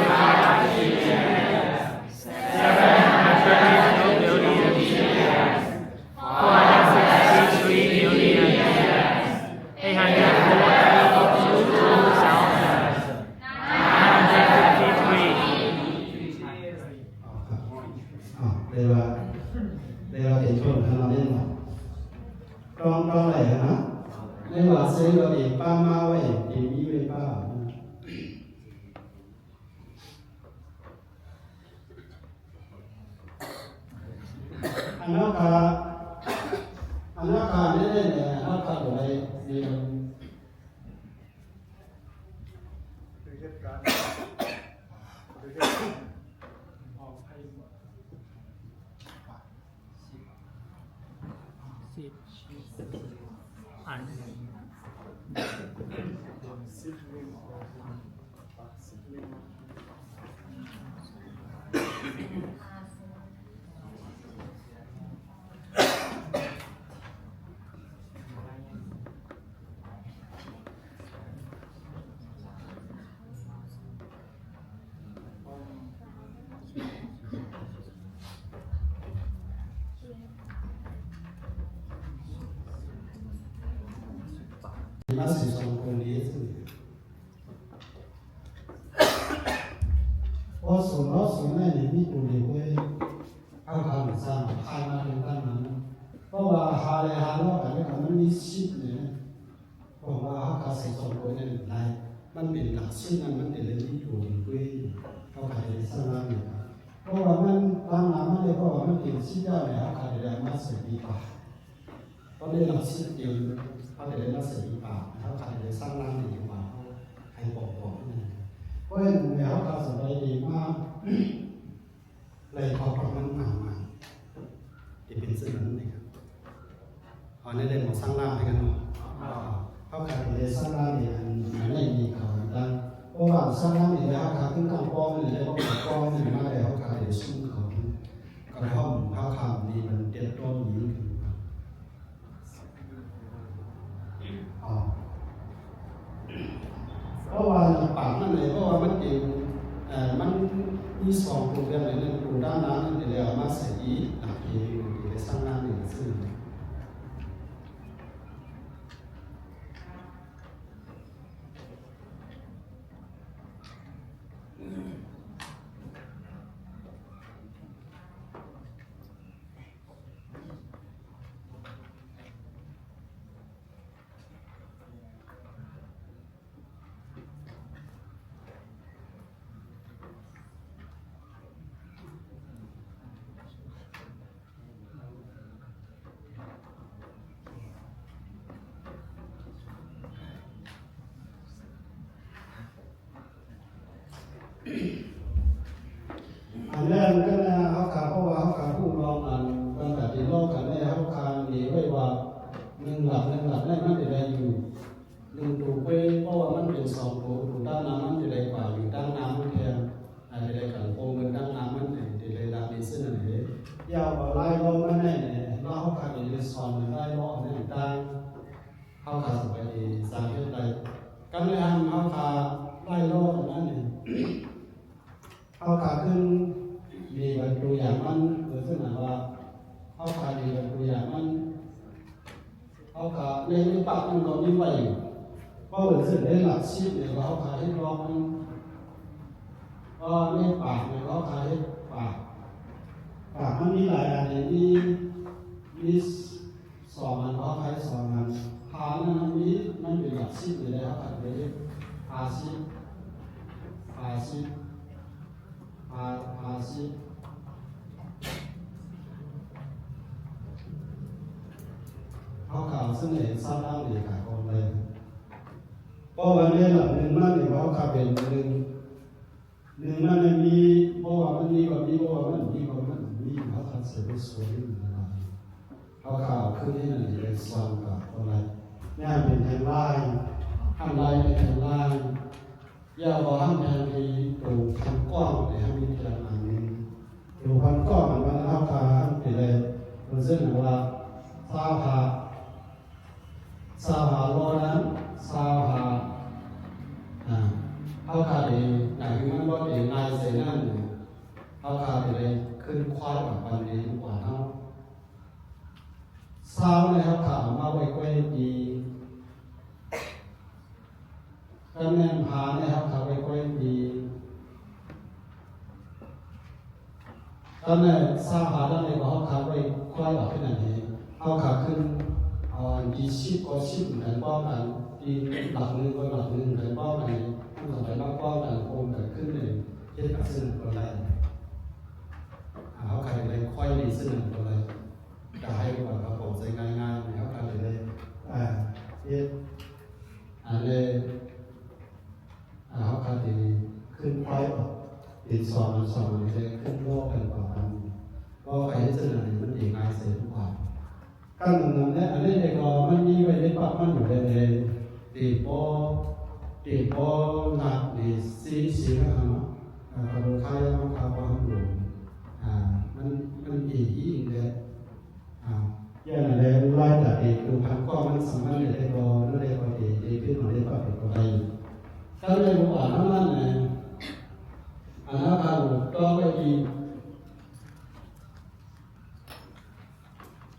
billion, seven hundred thirty-two billion, four hundred sixty-three billion, eight hundred forty-two thousand, nine hundred fifty-three. ເອີ ເລີຍວ່າ ເລີຍວ່າເປັນຄົນຂະໜາດນັ້ນເນາະ ຕ້ອງ ຕ້ອງໄດ້ນະ ເລີຍວ່າເຊິ່ງວ່າເປັນປ້າມາໄວ້ ເປັນມີໄວ້ປ້າ ອັນນັ້ນກະ ອັນນັ້ນກະແນ່ໆ ອັນນັ້ນກະບໍ່ໄດ້ ສິບອັນ ສິບ ມາໃສ່ສອງໂຕນີ້ ເພາະສູນເຮົາສູນໃນນີ້ມີໂຕດຽວເວີຍ ເຮົາກໍສ້າງຜ່ານມາເຖິງຂັ້ນນັ້ນ ເພາະວ່າຫາໄດ້ຫາເນາະ ອັນນີ້ກໍມັນມີສິບນີ້ນະ ເພາະວ່າເຮົາກໍໃສ່ສອງໂຕນັ້ນໄດ້ ມັນເປັນຫຼັກສິບນັ້ນ ມັນກໍເລີຍມີໂຕດຽວເວີຍ ເຮົາກໍໄດ້ສ້າງນັ້ນນີ້ ເພາະວ່າມັນຕາມຫຼັກມັນເລີຍ ເພາະວ່າມັນເປັນສິບແລ້ວນີ້ ເຮົາກໍໄດ້ມາໃສ່ປີປາ ເພາະໃນຫຼັກສິບເຕັມ ເຮົາກໍໄດ້ມາໃສ່ປີປາ ເຮົາກໍໄດ້ສ້າງຮ່າງໃນທີ່ວ່າເຮົາໃຫ້ປອກໆນັ້ນ ເພາະເຫັນແລ້ວເຮົາກໍສະບາຍດີມາ ໄລ່ເຂົ້າປະມານມາໃໝ່ ທີ່ເປັນເຊັ່ນນັ້ນເອງ ເຮົາໄດ້ມາສ້າງຮ່າງໃຫ້ກັນເນາະ ເຮົາກໍໄດ້ສ້າງຮ່າງໃນອັນ ອັນນີ້ເຂົ້າກັນ ເພາະວ່າສ້າງຮ່າງໃນເຮົາກໍຄືການປ້ອງນີ້ແຫຼະ ເພາະວ່າປ້ອງນີ້ມາແລ້ວ ເຮົາກໍໄດ້ຊຸມເຂົາ ກະຫ້ອມເຮົາຂ້າມນີ້ມັນເຕັມຕ້ອງນີ້ ອໍ ເພາະວ່າປາກມັນເລີຍ ເພາະວ່າມັນເປັນ ເອີ ມັນມີສອງໂຕແບບນັ້ນ ໂຕດ້ານໜ້ານັ້ນໄປແລ້ວ ມາໃສ່ອີກ ໂອເຄ ໄປສ້າງງານນີ້ຊື່. ອັນແລກກັນນະ ເຮົາກະ ເພາະວ່າເຮົາກະຮູ້ລອງອັນ ເບິ່ງກະຕິລອງກັນແດ່ ເຮົາຄາງເດໄວ້ວ່າ ໜຶ່ງຫຼັກ ໜຶ່ງຫຼັກນັ້ນມັນຈະໄດ້ຢູ່ໜຶ່ງໂຕເວີຍ ເພາະວ່າມັນເປັນສອງໂຕ ໂຕດ້ານໜ້າມັນຈະໄດ້ກວ່າຢູ່ດ້ານໜ້າມັນແທນ ອາດຈະໄດ້ກັນໂກງເງິນດ້ານໜ້າມັນ ຈະໄດ້ລັບໃນເຊິ່ງນັ້ນເດ ຢ່າວ່າລາຍລ້ອມມັນແນ່ ເຮົາຄາງເດໄດ້ສອນລາຍລ້ອມນັ້ນຕ່າງ ເຮົາກະສາມາດສາເຮັດໄດ້ ການແນະນຳເຮົາກະໄດ້ໂລດອັນນັ້ນນີ້ ເຮົາກະຂຶ້ນມີເບິ່ງຕົວຢ່າງມັນ ເປັນເຊັ່ນວ່າ ເຮົາກະມີເບິ່ງຕົວຢ່າງມັນ ເຮົາກະໃນ ໃນປາກມັນກໍມີໄວ້ຢູ່ ເວົ້າເປັນເຊັ່ນໃນຫຼັກສິບນີ້ ເຮົາກະເຮັດລອງມັນ ເພາະໃນປາກນີ້ ເຮົາກະເຮັດປາກ ປາກມັນມີຫຼາຍອັນນີ້ ມີ ມີ ສອງອັນ ເຮົາໃຊ້ສອງອັນ ຫານັ້ນມັນມີ ມັນເປັນຫຼັກສິບນີ້ແຫຼະ ເຮົາກໍໄດ້ເຮັດຫ້າສິບ ຫ້າສິບ ຫ້າ ຫ້າສິບ ເຮົາກໍເອົາເຊິ່ງເອງສາມຫຼັກນີ້ກໍໄດ້ ເພາະວ່າໃນຫຼັກໜຶ່ງມັນນີ້ ເຮົາກໍເປັນໜຶ່ງ ໜຶ່ງມັນມີ ບໍ່ວ່າມັນມີກໍມີ ບໍ່ວ່າມັນມີກໍມັນມີ ເຮົາກໍຊິໄປຊ່ວຍມັນ ເຮົາກໍເອົາຄືນໃນນັ້ນໄປສ້ອນກັບບໍ່ໄດ້ ແນວເປັນແທ່ງລາຍ ທາງລາຍເປັນແທ່ງລາຍ ຢ່າວ່າທາງແທ່ງທີ່ໂຕພັນກ້ອງ ແຕ່ເຮົາມີແທ່ງອັນໜຶ່ງ ໂຕພັນກ້ອງ ອັນນັ້ນເຮົາກໍເປັນໄດ້ ເປັນເຊັ່ນວ່າ ຊາວຫ້າ ຊາວຫ້າໂລນັ້ນ ຊາວຫ້າ ອາ ເຮົາກະໄດ້ ໜ້າທີ່ມັນບໍ່ເປັນລາຍເສັ້ນນັ້ນ ເຮົາກະໄດ້ຂຶ້ນຄວາຍອອກໄປໃນກວ່າເຮົາ ຊາວນີ້ເຮົາກະເອົາມາໄວ້ກ້ອຍປີ ຕຳແໜ່ງຫານີ້ເຮົາກະໄວ້ກ້ອຍປີ ຕອນນັ້ນຊາວຫາດຳເອງເຮົາກະໄວ້ຄ່ອຍອອກເປັນອັນນີ້ ເຮົາກະຂຶ້ນເອົາອັນທີສິບກໍສິບກັນປ້ອງກັນ ທີຫຼັກໜຶ່ງກໍຫຼັກໜຶ່ງກັນປ້ອງກັນ ມັນກໍໄດ້ມາປ້ອງກັນໂຮມກັນຂຶ້ນເລີຍ ເຮັດກັບເຊິ່ງກໍໄດ້ ເຮົາກະໄດ້ຄ່ອຍໄດ້ເຊິ່ງກໍໄດ້ ກະໃຫ້ວ່າເຮົາເຂົ້າໃຈງ່າຍໆ ເຮົາກະໄດ້ ເຮັດ ອັນນີ້ ອາ ເຮົາກະໄດ້ຂຶ້ນໄປອອກເປັນສອງອັນສອງອັນ ໄດ້ຂຶ້ນໂລກັນປະມານນີ້ ເພາະໃຜເຮັດເຊັ່ນນັ້ນມັນຊິງ່າຍເສີຍກວ່າ ການນຳແນະ ອັນນີ້ກໍມັນມີໄວ້ໃນປັບມັນຢູ່ແລ້ວເດ ທີ່ບໍ່ ທີ່ບໍ່ນັບນີ້ ສີ່ ສີ່ ຫ້າເນາະ ອາ ກະບໍ່ຄ່າຍາວມັນຄ່າບໍ່ທັນໂດນ ອາ ມັນ ມັນອີກອີກແຫຼະ ອາ ຢ່າງນັ້ນແຫຼະ ລາຍຕາເອງ ໂຕພັນກ້ອງມັນສາມາດໄດ້ບໍ່ ນັ້ນແຫຼະ ກໍເອງ ເອງຂຶ້ນມາໄດ້ປະເພດກໍໄດ້ ກໍເລີຍບໍ່ວ່າເທົ່ານັ້ນແຫຼະ ອັນນັ້ນກໍຕ້ອງໄດ້ທີ່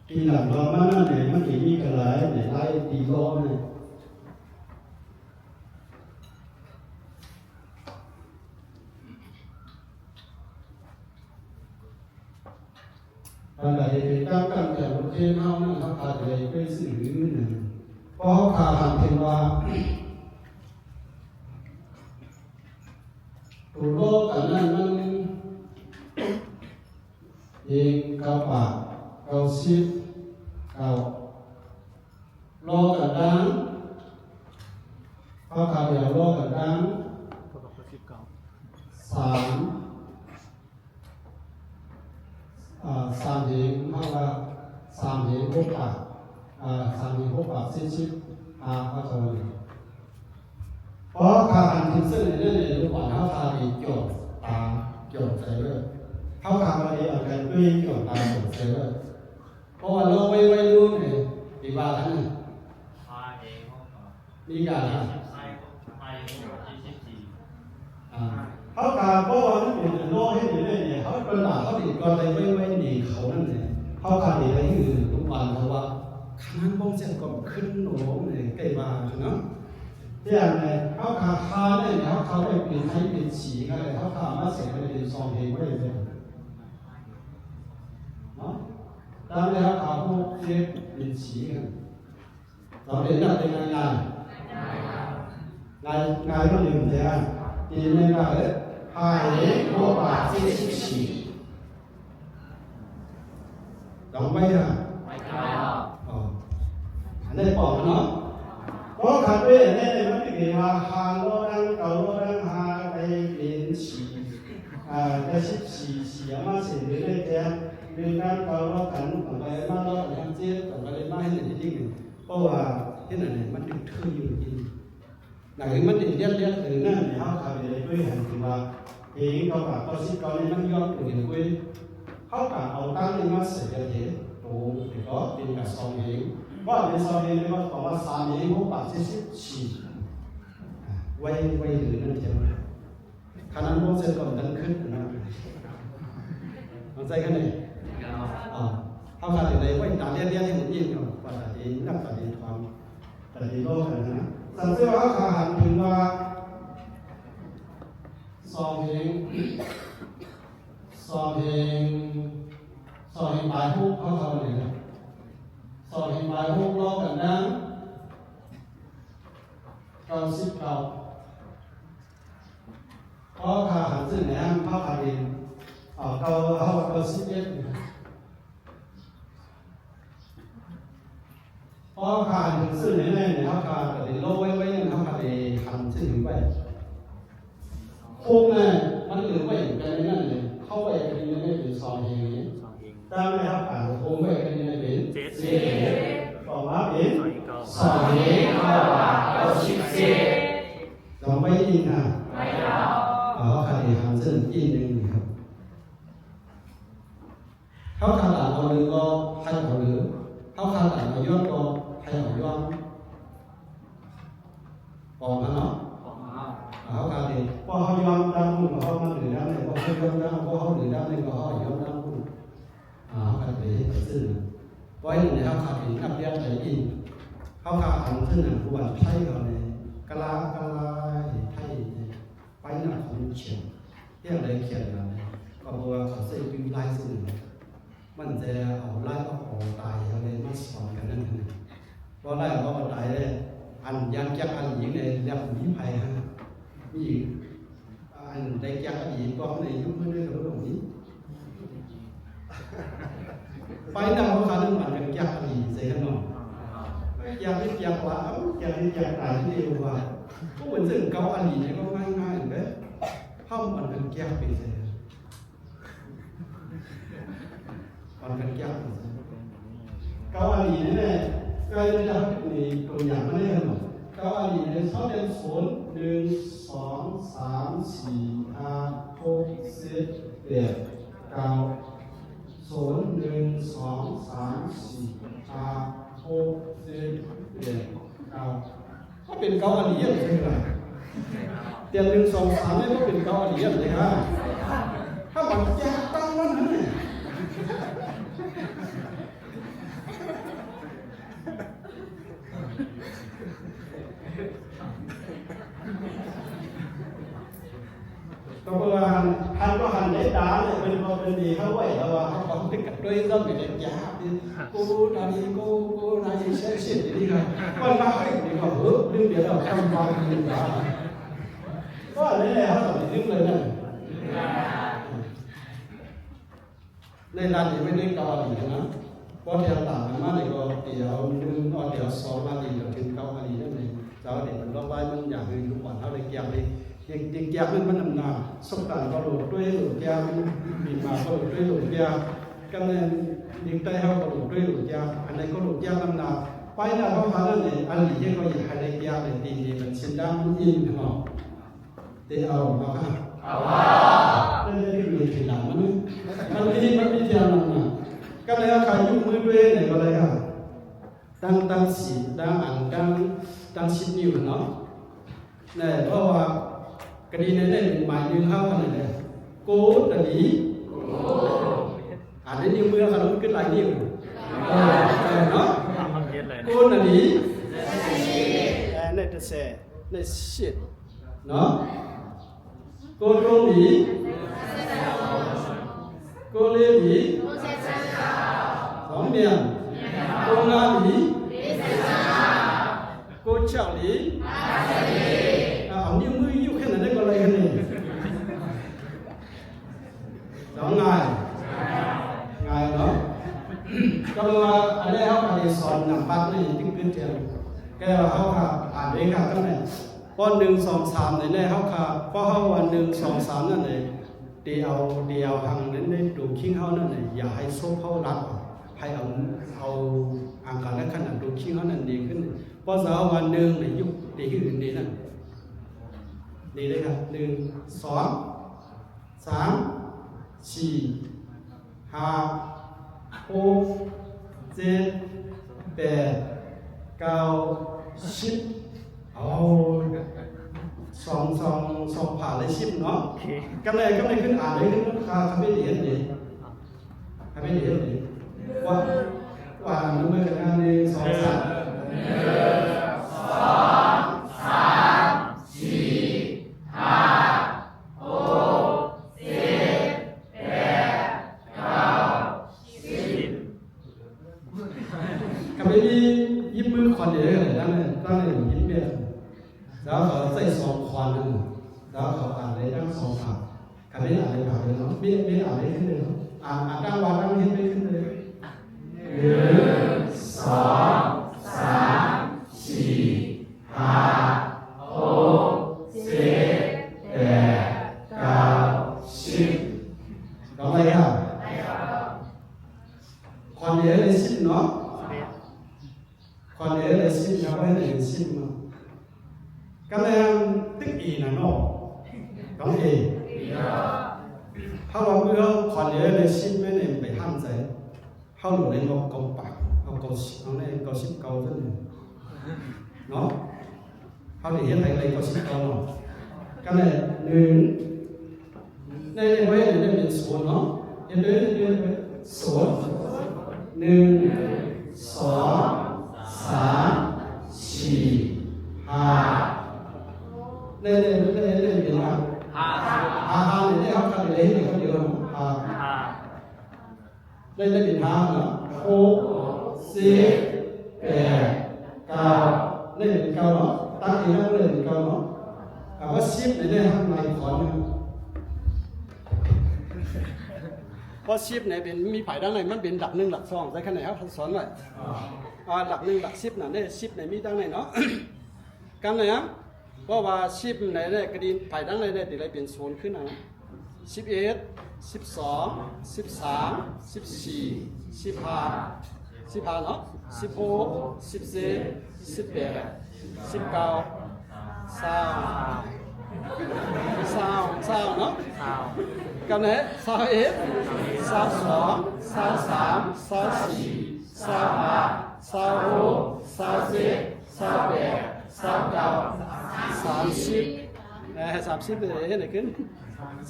ທີ່ຫຼັງລອມານັ້ນແຫຼະ ມັນຊິມີກະຫຼາຍແຫຼະ ລາຍທີ່ລອມແຫຼະ ອັນໃດເປັນການການແຂງລົດເທນເຮົານັ້ນ ເຮົາກໍໄດ້ໄປຊື້ໜຶ່ງ ເພາະເຮົາຖ້າຫາກເຫັນວ່າ ໂຕລໍກັນນັ້ນມັນເອງເກົ້າປາກເກົ້າສິບເກົ້າ ລໍກັນດັ່ງ ເຮົາກໍໄດ້ເອົາລໍກັນດັ່ງ ສາມ ອ່າ ສາມເຮງ ເຮົາວ່າສາມເຮງຫົກປາກ ອ່າ ສາມເຮງຫົກປາກສີ່ສິບຫ້າ ເຮົາກໍວ່ານີ້ ເພາະເຮົາຖ້າຫັນເຖິງເຊິ່ງນີ້ ໃນໂລກບານເຮົາຖ້າໄດ້ຈ່ອງຕາຈ່ອງໃຈເລີຍ ເຮົາຖ້າວ່າໄດ້ເອົາໃຈຕົວເອງຈ່ອງຕາຈ່ອງໃຈເລີຍ ເພາະວ່າລໍໄວໆລຸ້ນນີ້ ໄດ້ວ່າທັງນີ້ ມີການ ອ່າ ເຮົາກໍເພາະວ່າມັນເປັນອັນລໍເຮັດຢູ່ເລີຍນີ້ ເຮົາເວລາເຮົາໄດ້ກ່ອນໄດ້ໄວໆນີ້ເຂົານັ້ນນີ້ ເຮົາກໍໄດ້ໄດ້ຢູ່ໂລກບານເຮົາວ່າ ຂະໜາດບໍ່ແຊງກໍຂຶ້ນໂນມນີ້ ໃກ້ວ່າເນາະ ແຕ່ອັນນີ້ເຮົາກໍຫາແນວນີ້ ເຮົາກໍໄດ້ເປັນໄທເປັນສີກໍໄດ້ ເຮົາກໍມາໃສ່ໄວ້ເປັນຊ່ອງເຮັດໄວ້ເລີຍເນາະ ຕາມແລ້ວເຮົາກໍເຮັດເປັນສີກັນ ເຮົາໄດ້ນັບໄດ້ງ່າຍໆ ງ່າຍ ງ່າຍບໍ່ລືມແທ້ ຕີແມ່ນວ່າ ເອີ ຫ້າເຮງຫົກປາກເຈັດສິບສີ່ ຈຳໄວ້ນະ ໄວ້ເຈົ້າ ອໍ ອັນນີ້ປອບເນາະ ເພາະຄັນເປັນອັນນີ້ມັນຊິເປັນວ່າ ຫ້າລໍດັງ ເກົ້າລໍດັງ ຫ້າໄດ້ເປັນສີ່ ອ່າ ໄດ້ສິບສີ່ ສີ່ເອົາມາເສັ້ນເປັນເລກແທນ ໜຶ່ງດັງ ເກົ້າລໍກັນ ຕ້ອງໄດ້ມາລໍກັນເຈັດ ຕ້ອງໄດ້ມາເຮັດອັນນີ້ອີກ ເພາະວ່າເຮັດອັນນີ້ມັນຖືກຖືຢູ່ທີ່ນີ້ ຫຼັງຈາກມັນໄດ້ລຽນ ລຽນເຖິງນັ້ນ ເຮົາກໍໄດ້ໄດ້ເຄີຍເຫັນວ່າ ເພງເກົ້າບາດເກົ້າສິບເກົ້ານີ້ມັນຍ້ອນຕົວເອງເວີຍ ເຮົາກໍເອົາຕັ້ງນີ້ມາໃສ່ກັນເອງ ໂຕເອງກໍເປັນກັບສອງເອງ ວ່າເປັນສອງເອງ ແລ້ວກໍບອກວ່າສາມເອງ ຫົກບາດສີ່ສິບສີ່ ໄວ້ ໄວ້ເຖິງນັ້ນເຖິງ ຂະໜາດບໍ່ເຊັ່ນກໍມັນຂຶ້ນນະ ເຂົ້າໃຈກັນເດ້ ເຮົາກໍໄດ້ໄວ້ຕາແລ່ນໆໃຫ້ມັນອີກເນາະ ວ່າຕາເອງນັບຕາເອງຄວາມ ຕາເອງລໍກັນນະ ສັງເກດວ່າເຮົາກໍຫັນເຖິງວ່າ ສອງເຮງ ສອງເຮງ ສອງເຮງປາຍຫົກເຮົາເທົ່ານີ້ນະ ສອງເຮງປາຍຫົກລໍກັນນະ ເກົ້າສິບເກົ້າ ເພາະຖ້າຫັນເຊິ່ງແນວເຮົາກໍເປັນ ເອົາເກົ້າ ເຮົາເກົ້າສິບເອັດ ເພາະຖ້າຫັນເຊິ່ງແນວນີ້ ເຮົາກໍໄດ້ລໍໄວ້ ໄວ້ນັ້ນ ເຮົາກໍໄດ້ຫັນເຊິ່ງໄວ້ ພວກນັ້ນມັນເຫຼືອໄວ້ກັນໃນນັ້ນເລີຍ ເຮົາໄວ້ກັນໃນນັ້ນເປັນສອງເຮງ ຕາມແລ້ວເຮົາກໍໂຮມໄວ້ກັນໃນນັ້ນເປັນເຈັດ ອອກມາເປັນສອງເຮງເກົ້າບາດເກົ້າສິບເຈັດ ລອງໄວ້ອີກນະ ເຮົາກໍໄດ້ຫັນເຊິ່ງອີກໜຶ່ງນີ້ຄັບ ເຮົາຂະໜາດເອົາເລີກກໍໃຫ້ເອົາເລີກ ເຮົາຂະໜາດເອົາຍ້ອນກໍໃຫ້ເອົາຍ້ອນ ອອກມາເນາະ ອອກມາ ເຮົາກະເຮັດ ເພາະເຮົາຍ້ອນດຳ ເຮົາມາເລີກດຳ ເພາະເຮົາຍ້ອນດຳ ເພາະເຮົາເລີກດຳ ເຮົາຍ້ອນດຳ ເຮົາກະເຮັດໄປຊື່ ເພາະເຮົາກະເປັນນັກຮຽນໄທອີກ ເຮົາກະເອົາເຖິງອັນຜູ້ອັນໄທເຮົານີ້ ກະລາ ກະລາ ໄທ ໄປນະຂອງຂຽນ ຮຽນໄດ້ຂຽນມາ ກໍເພາະວ່າເຂົາໃຊ້ຈື່ລາຍຊື່ ມັນຈະເອົາລາຍອອກຕາຍເອົາເລີຍມາສອນກັນນັ້ນ ເພາະລາຍອອກຕາຍເດ້ ອັນຢ່າງຈັກອັນຍິງເດ້ ແລ້ວມີໃຜຫາ ມີ ອັນໄດ້ຈັກອັນອີກ ພວກໃນຍຸກເພິ່ນເດ້ ກໍບໍ່ມີ ໄປນຳເຂົາຂາດ ມັນກັນຈັກອັນອີກໃສ່ກັນເນາະ ຈັກນີ້ຈັກວ່າ ເອົາ ຈັກນີ້ຈັກຕາຍທີ່ເດວ່າ ພວກເພິ່ນເຊິ່ງເກົ່າອັນອີກນີ້ກໍງ່າຍໆເດ້ ເຮົາມັນກັນຈັກໄປໃສ່ ປານກັນຈັກ ເກົ້າອັນນີ້ແຫຼະ ໃກ້ລະດັບນີ້ ຕົວຢ່າງມາແລ້ວເນາະ ເກົ້າອັນນີ້ແຫຼະ ເຮົາຮຽນ ສູນ ໜຶ່ງ ສອງ ສາມ ສີ່ ຫ້າ ຫົກ ເຈັດ ແປດ ເກົ້າ ສູນ ໜຶ່ງ ສອງ ສາມ ສີ່ ຫ້າ ຫົກ ເຈັດ ແປດ ເກົ້າ ກໍເປັນເກົ້າອາລີຫັ້ນເລີຍ ແຕ່ໜຶ່ງ ສອງ ສາມ ນີ້ບໍ່ເປັນເກົ້າອາລີຫັ້ນເລີຍ ຖ້າມັນແກ້ຕັ້ງມັນຫັ້ນ ເ ກໍເພາະວ່າຫັ້ນ ເພາະວ່າຫັ້ນໄດ້ດາເລີຍ ເພິ່ນກໍເປັນເດເຮົາໄວ້ ແລ້ວວ່າເຮົາກໍໄດ້ກັບດ້ວຍເຈົ້າໄປເລີຍ ຢ່າ ໂກນາລີ ໂກ ໂກນາລີ ເຊັກຊີ ນີ້ກໍ ມັນມາເຮັດນີ້ກໍ ເອີ ລືມໄປແລ້ວ ຄຳວ່າລືມດາ ກໍແລ້ວ ເຮົາກໍລືມເລີຍນັ້ນ. ໃນລາວນີ້ມັນໄດ້ເກົ້າອາລີນະ ພໍແຖວຕາມກັນມານີ້ກໍແຖວໜຶ່ງ ເອົາແຖວສອງອາລີ ກໍເຖິງເກົ້າອາລີນັ້ນເອງ. ເຈົ້າເດັກມັນລອກໄວ້ ມັນຢາກໃຫ້ລູກຫຼານເຮົາໄດ້ກຽມ ໄດ້ ໄດ້ກຽມ ມັນນຳໜ້າ ສົບການກໍໂລດດ້ວຍໂລດກຽມ ມີມາກໍໂລດດ້ວຍໂລດກຽມ ກັນແມ່ນເດັກໃຕ້ເຮົາກໍໂລດດ້ວຍໂລດກຽມ ອັນໃດກໍໂລດກຽມນຳໜ້າ ໄປໜ້າເຮົາຂະໜາດນີ້ ອາລີເຮົາກໍຢາກໃຫ້ໄດ້ກຽມ ໄດ້ຕີນ ໄດ້ບັນຊິນດາ ມັນອີ່ມເນາະ. ເດເອົາ ເອົາ ເອົາ ເອີ ເປັນເລື່ອງທີ່ມີທີ່ຫຼັງ ມັນ ມັນມີ ມັນມີທີ່ຫຼັງນະ ກໍເລີຍວ່າໃຜຍົກມືດ້ວຍໃດກໍໄດ້ ຕັ້ງ ຕັ້ງສິບ ຕັ້ງອັນ ຕັ້ງ ຕັ້ງສິບນິ້ວເນາະ ແລະ ເພາະວ່າກະດີໃນ ໃນໝາຍໜຶ່ງເຮົານັ້ນແຫຼະ ໂກນາລີ ອ່ານໃນນິ້ວມືເຮົາ ມັນຄືຫຼາຍນິ້ວ ເອີ ເນາະ ໂກນາລີ ເອີ ໃນຕະແສ ໃນສິບ ເນາະ ໂກໂຕມີ ໂກເລມີ ສອງມຽນ ໂກງາລີ ໂກເຈົ້າລີ ເອົານິ້ວມືຍົກແຄ່ນັ້ນໄດ້ກໍໄດ້ຫັ້ນເອງ ເອົາງ່າຍ ງ່າຍເນາະ ກໍເລີຍວ່າອັນນີ້ເຮົາກໍໄດ້ສອນນຳບັດນີ້ຈຶ່ງເປັນແຖວ ແຕ່ວ່າເຮົາກໍອ່ານເອງກໍຕ້ອງໄດ້ ພໍໜຶ່ງ ສອງ ສາມ ນີ້ແຫຼະ ເຮົາກໍ ພໍເຮົາວ່າ ໜຶ່ງ ສອງ ສາມ ນັ້ນແຫຼະ ເດເອົາ ເດເອົາຫັ້ນໃນໂຕຄິງເຮົານັ້ນແຫຼະ ຢ່າໃຫ້ສົບເຮົາລັດອອກ ໃຫ້ເອົາ ເອົາອັງການລັກຂະນະໂຕຄິງເຮົານັ້ນເດຂຶ້ນ ພໍເຮົາວ່າ ໜຶ່ງ ໃນຍຸກເດອື່ນເດນັ້ນ ນີ້ເດ້ຄັບ ໜຶ່ງ ສອງ ສາມ ສີ່ ຫ້າ ຫົກ ເຈັດ ແປດ ເກົ້າ ສິບ ເອົາ ສອງ ສອງ ສອງ ຜ່ານເລີຍ ສິບເນາະ ໂອເຄ ກັນແລ້ວ ກັນແລ້ວຂຶ້ນ ອ່ານເລີຍ ຂຶ້ນ ຄາ ຄາເຟເດເຮັດເດ ຄາເຟເດເຮັດເດ ວ່າ ວ່າ ນຳມືກັນ ໜຶ່ງ ສອງ ສາມ ໜຶ່ງ ສອງ ສາມ ສີ່ ຫ້າ ຫົກ ເຈັດ ແປດ ເກົ້າ ສິບ ກໍໄປຍິບມືຂອນເດ ຕັ້ງ ຕັ້ງໃນຍິບແບບ ແລ້ວເຂົາໃຊ້ສອງຂອນນັ້ນ ແລ້ວເຂົາອ່ານໄດ້ທັງສອງພາກ ຄັນໄດ້ອ່ານໄດ້ພາກເດີເນາະ ມີ ມີອ່ານໄດ້ຂຶ້ນເດີເນາະ ອ່ານ ອ່ານຕັ້ງວ່າຕັ້ງເຮັດໄດ້ຂຶ້ນເດີ ໜຶ່ງ ສອງ ສາມ ສີ່ ຫ້າ ຫົກ ເຈັດ ແປດ ເກົ້າ ສິບ ເອົາໄປຄ່ະ ຄອນເດໄດ້ສິບເນາະ ຄອນເດໄດ້ສິບ ເອົາໄປໄດ້ສິບເນາະ ກະແມ່ນຕຶກອີນະເນາະ ຕ້ອງເອ ເຮົາວ່າເມື່ອຄອນເດໄດ້ສິບແມ່ນໄປຫ້າມໃສ ເຮົາຢູ່ໃນງົບເກົ້າປາຍ ເຮົາເກົ້າສິບ ເຮົາໄດ້ເກົ້າສິບເກົ້າເທົ່ານັ້ນເນາະ ເຮົາໄດ້ເຮັດໃຫ້ໄດ້ເກົ້າສິບເກົ້າເນາະ ກະແມ່ນໜຶ່ງ ໃນ ໃນໄວ້ໃນນັ້ນເປັນສູນເນາະ ເຫັນເດີ ເຫັນເດີ ສູນ ໜຶ່ງ ສອງ ສາມ ສີ່ ຫ້າ ໃນ ໃນ ໃນ ໃນເປັນຫ້າ ຫ້າ ຫ້າ ໃນເຮົາຄັດໄດ້ເຫັນຄົນດຽວເນາະ ຫ້າ ຫ້າ ໃນ ໃນເປັນຫ້າເນາະ ຫົກ ເຈັດ ແປດ ເກົ້າ ໃນເປັນເກົ້າເນາະ ຕັດອີກແລ້ວໃນເປັນເກົ້າເນາະ ຖ້າວ່າສິບໃນ ໃນ ໃນຂອນ ເພາະສິບນີ້ເປັນ ມີໄປທາງໃນ ມັນເປັນຫຼັກໜຶ່ງ ຫຼັກສອງ ໃສ່ຂະແນນເຮົາສອນໄວ້ ອ່າ ຫຼັກໜຶ່ງ ຫຼັກສິບນັ້ນເດ້ ສິບນີ້ມີທາງໃນເນາະ ກັນນະ ເພາະວ່າສິບໃນ ໃນກະດິນໄປທາງໃນໄດ້ ໄດ້ເປັນສູນຂຶ້ນຫັ້ນນະ ສິບເອັດ ສິບສອງ ສິບສາມ ສິບສີ່ ສິບຫ້າ ສິບຫ້າເນາະ ສິບຫົກ ສິບເຈັດ ສິບແປດ ສິບເກົ້າ ຊາວ ຊາວ ຊາວເນາະ ຊາວ ກັນແນ່ ຊາວເອັດ ຊາວສອງ ຊາວສາມ ຊາວສີ່ ຊາວຫ້າ ຊາວຫົກ ຊາວເຈັດ ຊາວແປດ ຊາວເກົ້າ ສາມສິບ ເອີ ສາມສິບເຮັດໃດຂຶ້ນ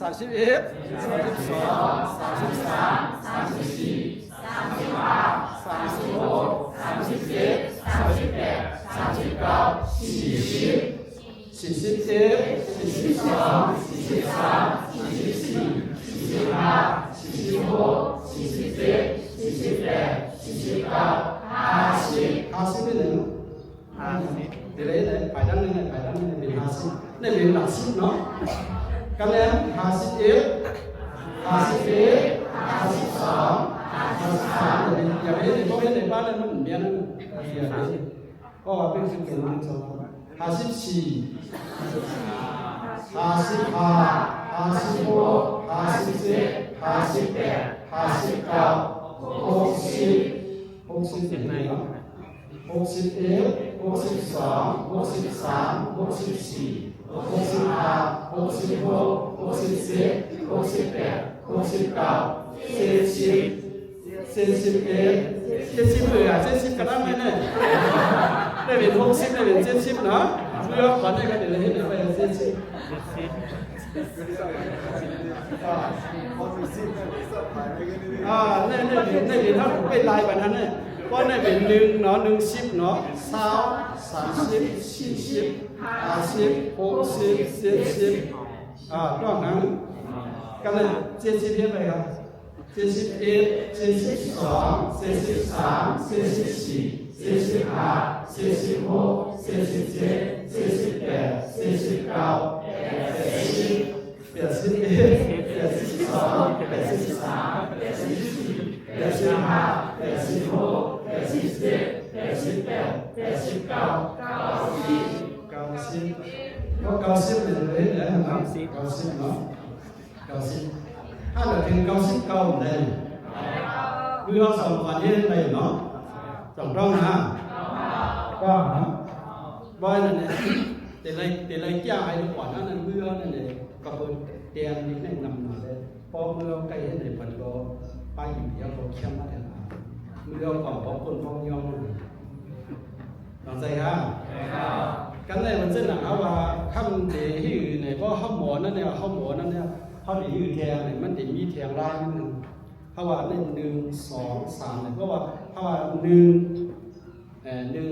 ສາມສິບເອັດ ສາມສິບສອງ ສາມສິບສາມ ສາມສິບສີ່ ສາມສິບຫ້າ ສາມສິບຫົກ ສາມສິບເຈັດ ສາມສິບແປດ ສາມສິບເກົ້າ ສີ່ສິບ ສີ່ສິບເອັດ ສີ່ສິບສອງ ສີ່ສິບສາມ ສີ່ສິບສີ່ ສີ່ສິບຫ້າ ສີ່ສິບຫົກ ສີ່ສິບເຈັດ ສີ່ສິບແປດ ສີ່ສິບເກົ້າ ຫ້າສິບ ຫ້າສິບນີ້ແຫຼະເນາະ ຫ້າສິບ ເປັນໄດ້ ໄປທາງນີ້ ໄປທາງນີ້ເປັນຫ້າສິບ ໄດ້ເປັນຫຼັກສິບເນາະ ກະແມ່ນຫ້າສິບເອັດ ຫ້າສິບເອັດ ຫ້າສິບສອງ ຫ້າສິບສາມ ຢ່າໄປເຮັດໃຫ້ ບໍ່ເຮັດໃຫ້ປານນັ້ນ ມັນແມ່ນ ເພາະວ່າເປັນສິບເປັນໜຶ່ງສອງ ຫ້າສິບສີ່ ຫ້າສິບຫ້າ ຫ້າສິບຫົກ ຫ້າສິບເຈັດ ຫ້າສິບແປດ ຫ້າສິບເກົ້າ ຫົກສິບ ຫົກສິບເປັນໄງເນາະ ຫົກສິບເອັດ ຫົກສິບສອງ ຫົກສິບສາມ ຫົກສິບສີ່ ຫົກສິບຫ້າ ຫົກສິບຫົກ ຫົກສິບເຈັດ ຫົກສິບແປດ ຫົກສິບເກົ້າ ເຈັດສິບ ເຈັດສິບເອັດ ເຈັດສິບ ເອີ ເຈັດສິບກະນຳແນ່ໆ ໄດ້ເປັນຫົກສິບ ໄດ້ເປັນເຈັດສິບເນາະ ເພື່ອຂວັນໃຫ້ກັນໄດ້ເຮັດໄດ້ໄປເຈັດສິບ ອ່າ ໃນ ໃນ ໃນເປັນເຮົາໄປໄລ່ປານນັ້ນແນ່ ເພາະໃນເປັນໜຶ່ງເນາະ ໜຶ່ງສິບເນາະ ຊາວ ສາມສິບ ສີ່ສິບ ຫ້າສິບ ຫົກສິບ ເຈັດສິບ ອ່າ ຕ້ອງຫາ ກັນນະ ເຈັດສິບເຮັດໄປຄັບ ເຈັດສິບເອັດ ເຈັດສິບສອງ ເຈັດສິບສາມ ເຈັດສິບສີ່ ເຈັດສິບຫ້າ ເຈັດສິບຫົກ ເຈັດສິບເຈັດ ເຈັດສິບແປດ ເຈັດສິບເກົ້າ ແປດສິບ ແປດສິບເອັດ ແປດສິບສອງ ແປດສິບສາມ ແປດສິບສີ່ ແປດສິບຫ້າ ແປດສິບຫົກ ແປດສິບເຈັດ ແປດສິບແປດ ແປດສິບເກົ້າ ເກົ້າສິບ ເກົ້າສິບ ເກົ້າສິບເລີຍນະ ເກົ້າສິບເນາະ ເກົ້າສິບ ຖ້າເຖິງເກົ້າສິບເກົ້າໄດ້ ມື້ເຮົາສອງຄົນເຮັດໄດ້ເນາະ ຕ້ອງ ຕ້ອງຫາ ຕ້ອງຫາ ບໍ່ນັ້ນແຫຼະ ແຕ່ໄລ່ ແຕ່ໄລ່ກ້ຽງໃຫ້ລູກບອນນັ້ນ ມື້ເຮົານັ້ນແຫຼະ ກໍເພິ່ນແຕ່ງນີ້ແນະນຳມາເລີຍ ພໍມື້ເຮົາໃກ້ເຮັດໃຫ້ເພິ່ນກໍໄປຢູ່ ດຽວກໍຂຽນມາແທນ ມື້ເຮົາກໍບໍ່ຄົນພ້ອມຍອມ ເຂົ້າໃຈຫາ ກັນໄດ້ ມັນເຊັ່ນນັ້ນ ເຮົາວ່າຄັນເດຮືໃນ ເພາະເຮົາໝໍນັ້ນແຫຼະ ເຮົາໝໍນັ້ນແຫຼະ ເຮົາເດຮືແທງນີ້ ມັນເດມີແທງລາຍໜຶ່ງ ເຮົາວ່າໜຶ່ງ ສອງ ສາມນີ້ ເພາະວ່າເຮົາວ່າໜຶ່ງ ເອີ ໜຶ່ງ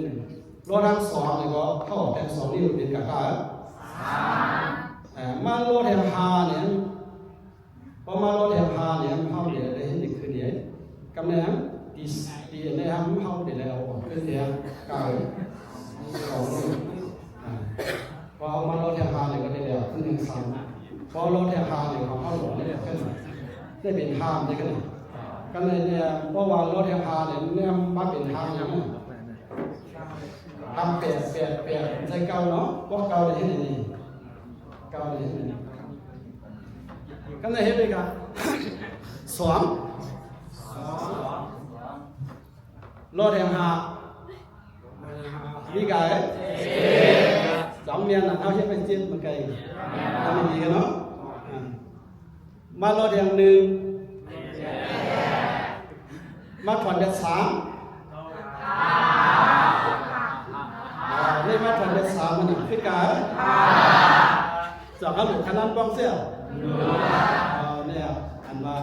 ລົດທັງສອງນີ້ກໍເຮົາແທງສອງນິ້ວເປັນກາກາ ສາມ ເອີ ມາລົດແທງຫ້ານີ້ ພໍມາລົດແທງຫ້ານີ້ ເຮົາເດໄດ້ເຮັດຄືນນີ້ ກຳແໜ່ງ ດີ ດີອັນນີ້ ເຮົາເດໄດ້ເອົາອອກຄືນແທງກາ ສອງ ອ່າ ພໍເຮົາມາລົດແທງຫ້ານີ້ກໍໄດ້ແລ້ວ ຄືໜຶ່ງ ສາມ ພໍລົດແທງຫ້ານີ້ ເຮົາລົດໄດ້ແລ້ວ ໄດ້ເປັນຫ້າໄດ້ຄືນ ກັນເລີຍນີ້ ເພາະວ່າລົດແທງຫ້ານີ້ ແນມມາເປັນຫ້າຫຍັງ ຫ້າແປດ ແປດແປດ ໃສ່ເກົ້າເນາະ ພວກເກົ້າໄດ້ເຮັດອັນນີ້ ເກົ້າໄດ້ເຮັດອັນນີ້ ກັນໄດ້ເຮັດໄດ້ກະ ສອງ ລົດແທງຫ້າ ມີກາຍ ສອງ ແມ່ນນະ ເຮົາເຮັດໄປເຈັດ ມັນກາຍ ທຳໃຫ້ດີກັນເນາະ ອ່າ ມາລົດແທງໜຶ່ງ ມາຖອນຈາກສາມ ອ່າ ນີ້ມາຖອນຈາກສາມ ມັນຄືການ ຈາກການລົງຄະແນນປ່ອງແຊວ ເອີ ແນວ ອັນວ່າ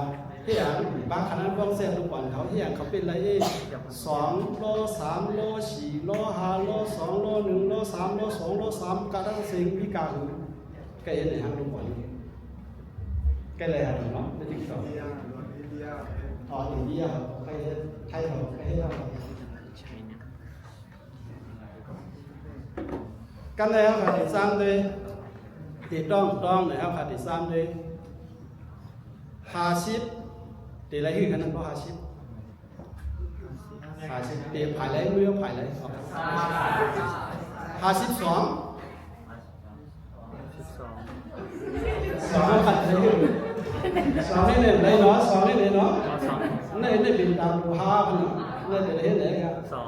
ເຮັດຫຍັງ ບາງຄະແນນປ່ອງແຊວ ລູກບອນເຂົາເຮັດຫຍັງ ເຂົາເປັນໄລເອ ສອງ ລໍ ສາມ ລໍ ສີ່ ລໍ ຫ້າ ລໍ ສອງ ລໍ ໜຶ່ງ ລໍ ສາມ ລໍ ສອງ ລໍ ສາມ ກະທັງເສັງພິການ ກະເຮັດໃຫ້ເຮົາລົງໄປ ກະແລ້ວເນາະ ໄປຕິດຕໍ່ ອໍ ອິນເດຍ ເຂົາກະເຮັດ ໄທເຂົາກະເຮັດ ກັນແລ້ວເຮົາກະຕິດຕາມເລີຍ ຕິດຕ້ອງ ຕ້ອງແລ້ວເຮົາກະຕິດຕາມເລີຍ ຫ້າສິບ ຕິໄລຄືກັນນັ້ນບໍ່ ຫ້າສິບ ຫ້າສິບ ເຕະພາຍໄລ ມືພາຍໄລ ຫ້າສິບສອງ ສອງພັນໄດ້ຢູ່ ສອງນີ້ແຫຼະໄດ້ເນາະ ສອງນີ້ແຫຼະເນາະ ໃນ ໃນເປັນຕາມໂລຫະເນາະ ໃນເປັນເຮັດໄດ້ກະ ສອງ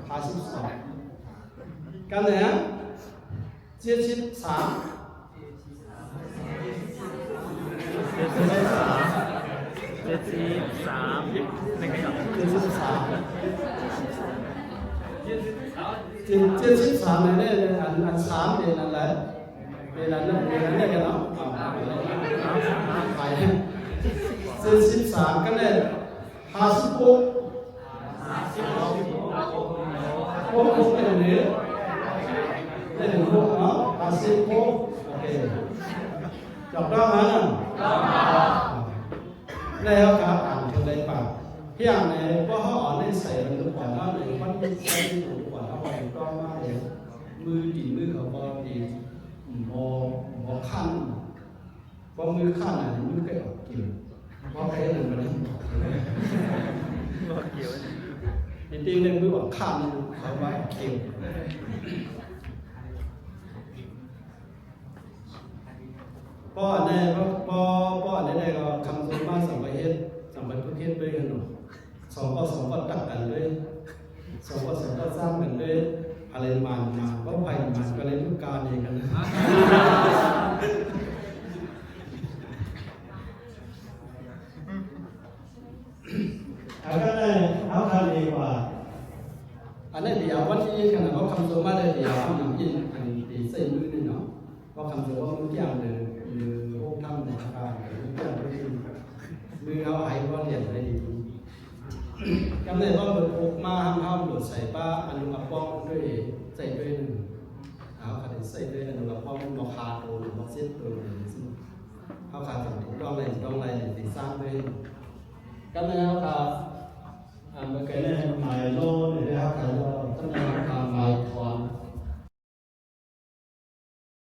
ຫ້າສິບສອງ ກັນແລ້ວ ເຈັດສິບສາມ ເຈັດສິບສາມ ເຈັດສິບສາມ ເຈັດສິບສາມ ເຈັດ ເຈັດສິບສາມ ນີ້ ອັນ ອັນສາມເປັນອັນໃດ ເປັນອັນນັ້ນ ເປັນອັນນີ້ກັນເນາະ ໄປ ເຈັດສິບສາມ ກັນແລ້ວ ຫ້າສິບຫົກ ຫົກ ຫົກ ໄດ້ເລີຍ ໄດ້ເປັນຫົກເນາະ ຫ້າສິບຫົກ ໂອເຄ ຖືກຕ້ອງນະ? ແລ້ວກໍອ່ານເຖິງໄດ້ປາກ ພຽງໃດ ເພາະເຮົາເອົາໃນໃສ່ມັນກໍອ່ອນເນາະ ໃນວັນທີ່ໃສ່ມັນກໍອ່ອນ ເຮົາກໍຖືກຕ້ອງມາເອງ ມືຕີນມືເຂົາບໍ່ຕີ ບໍ່ ບໍ່ຄັນ ບໍ່ມືຄັນ ອັນນີ້ມືໄປອອກກິວ ບໍ່ໄປເຮັດຫຍັງ ບໍ່ໄດ້ ບໍ່ກິວ ທີ່ຈິງແລ້ວມືອອກຄັນ ເຂົາວ່າອອກກິວ ພໍອັນໃດ ພໍ ພໍອັນໃດກໍຄຳຊົມມາ ສຳໄປເຮັດ ສຳໄປຝຶກເຮັດໄປຫັ້ນເນາະ ສອງກໍ ສອງກໍຕັກກັນເລີຍ ສອງກໍ ສອງກໍສ້າງກັນເລີຍ ອາໄລມານມາ ເວົ້າໄຜມານກໍເລີຍລູກການີ້ກັນ ເອົາກັນເລີຍ ເອົາຄັນດີກວ່າ ອັນນັ້ນດຽວ ວັນທີ ຄັນເຮົາຄຳຊົມມາໄດ້ດຽວ ເຮົານຳກິນ ອັນທີ່ໃສ່ມືນີ້ເນາະ ເພາະຄຳສົມວ່າມັນກ່ຽງເລີຍ ຫຼືໂຮງທຳໃນອາຄານມັນກ່ຽງເລີຍ ມືເຮົາໃຫ້ບໍ່ລຽນໄດ້ດີ ກຳເນີດວ່າເພິ່ນອົບມາ ເຮົາໂດດໃສ່ປາອະນຸອາປອງດ້ວຍ ໃສ່ດ້ວຍໜຶ່ງ ເຮົາກໍໄດ້ໃສ່ດ້ວຍອະນຸອາປອງ ມັນບໍ່ຄາໂຕ ມັນບໍ່ເຊັດໂຕ ເຮົາກໍຈຳເປັນຕ້ອງໄດ້ ຕ້ອງໄດ້ຕິດສ້າງດ້ວຍ ກຳເນີດເຮົາກໍ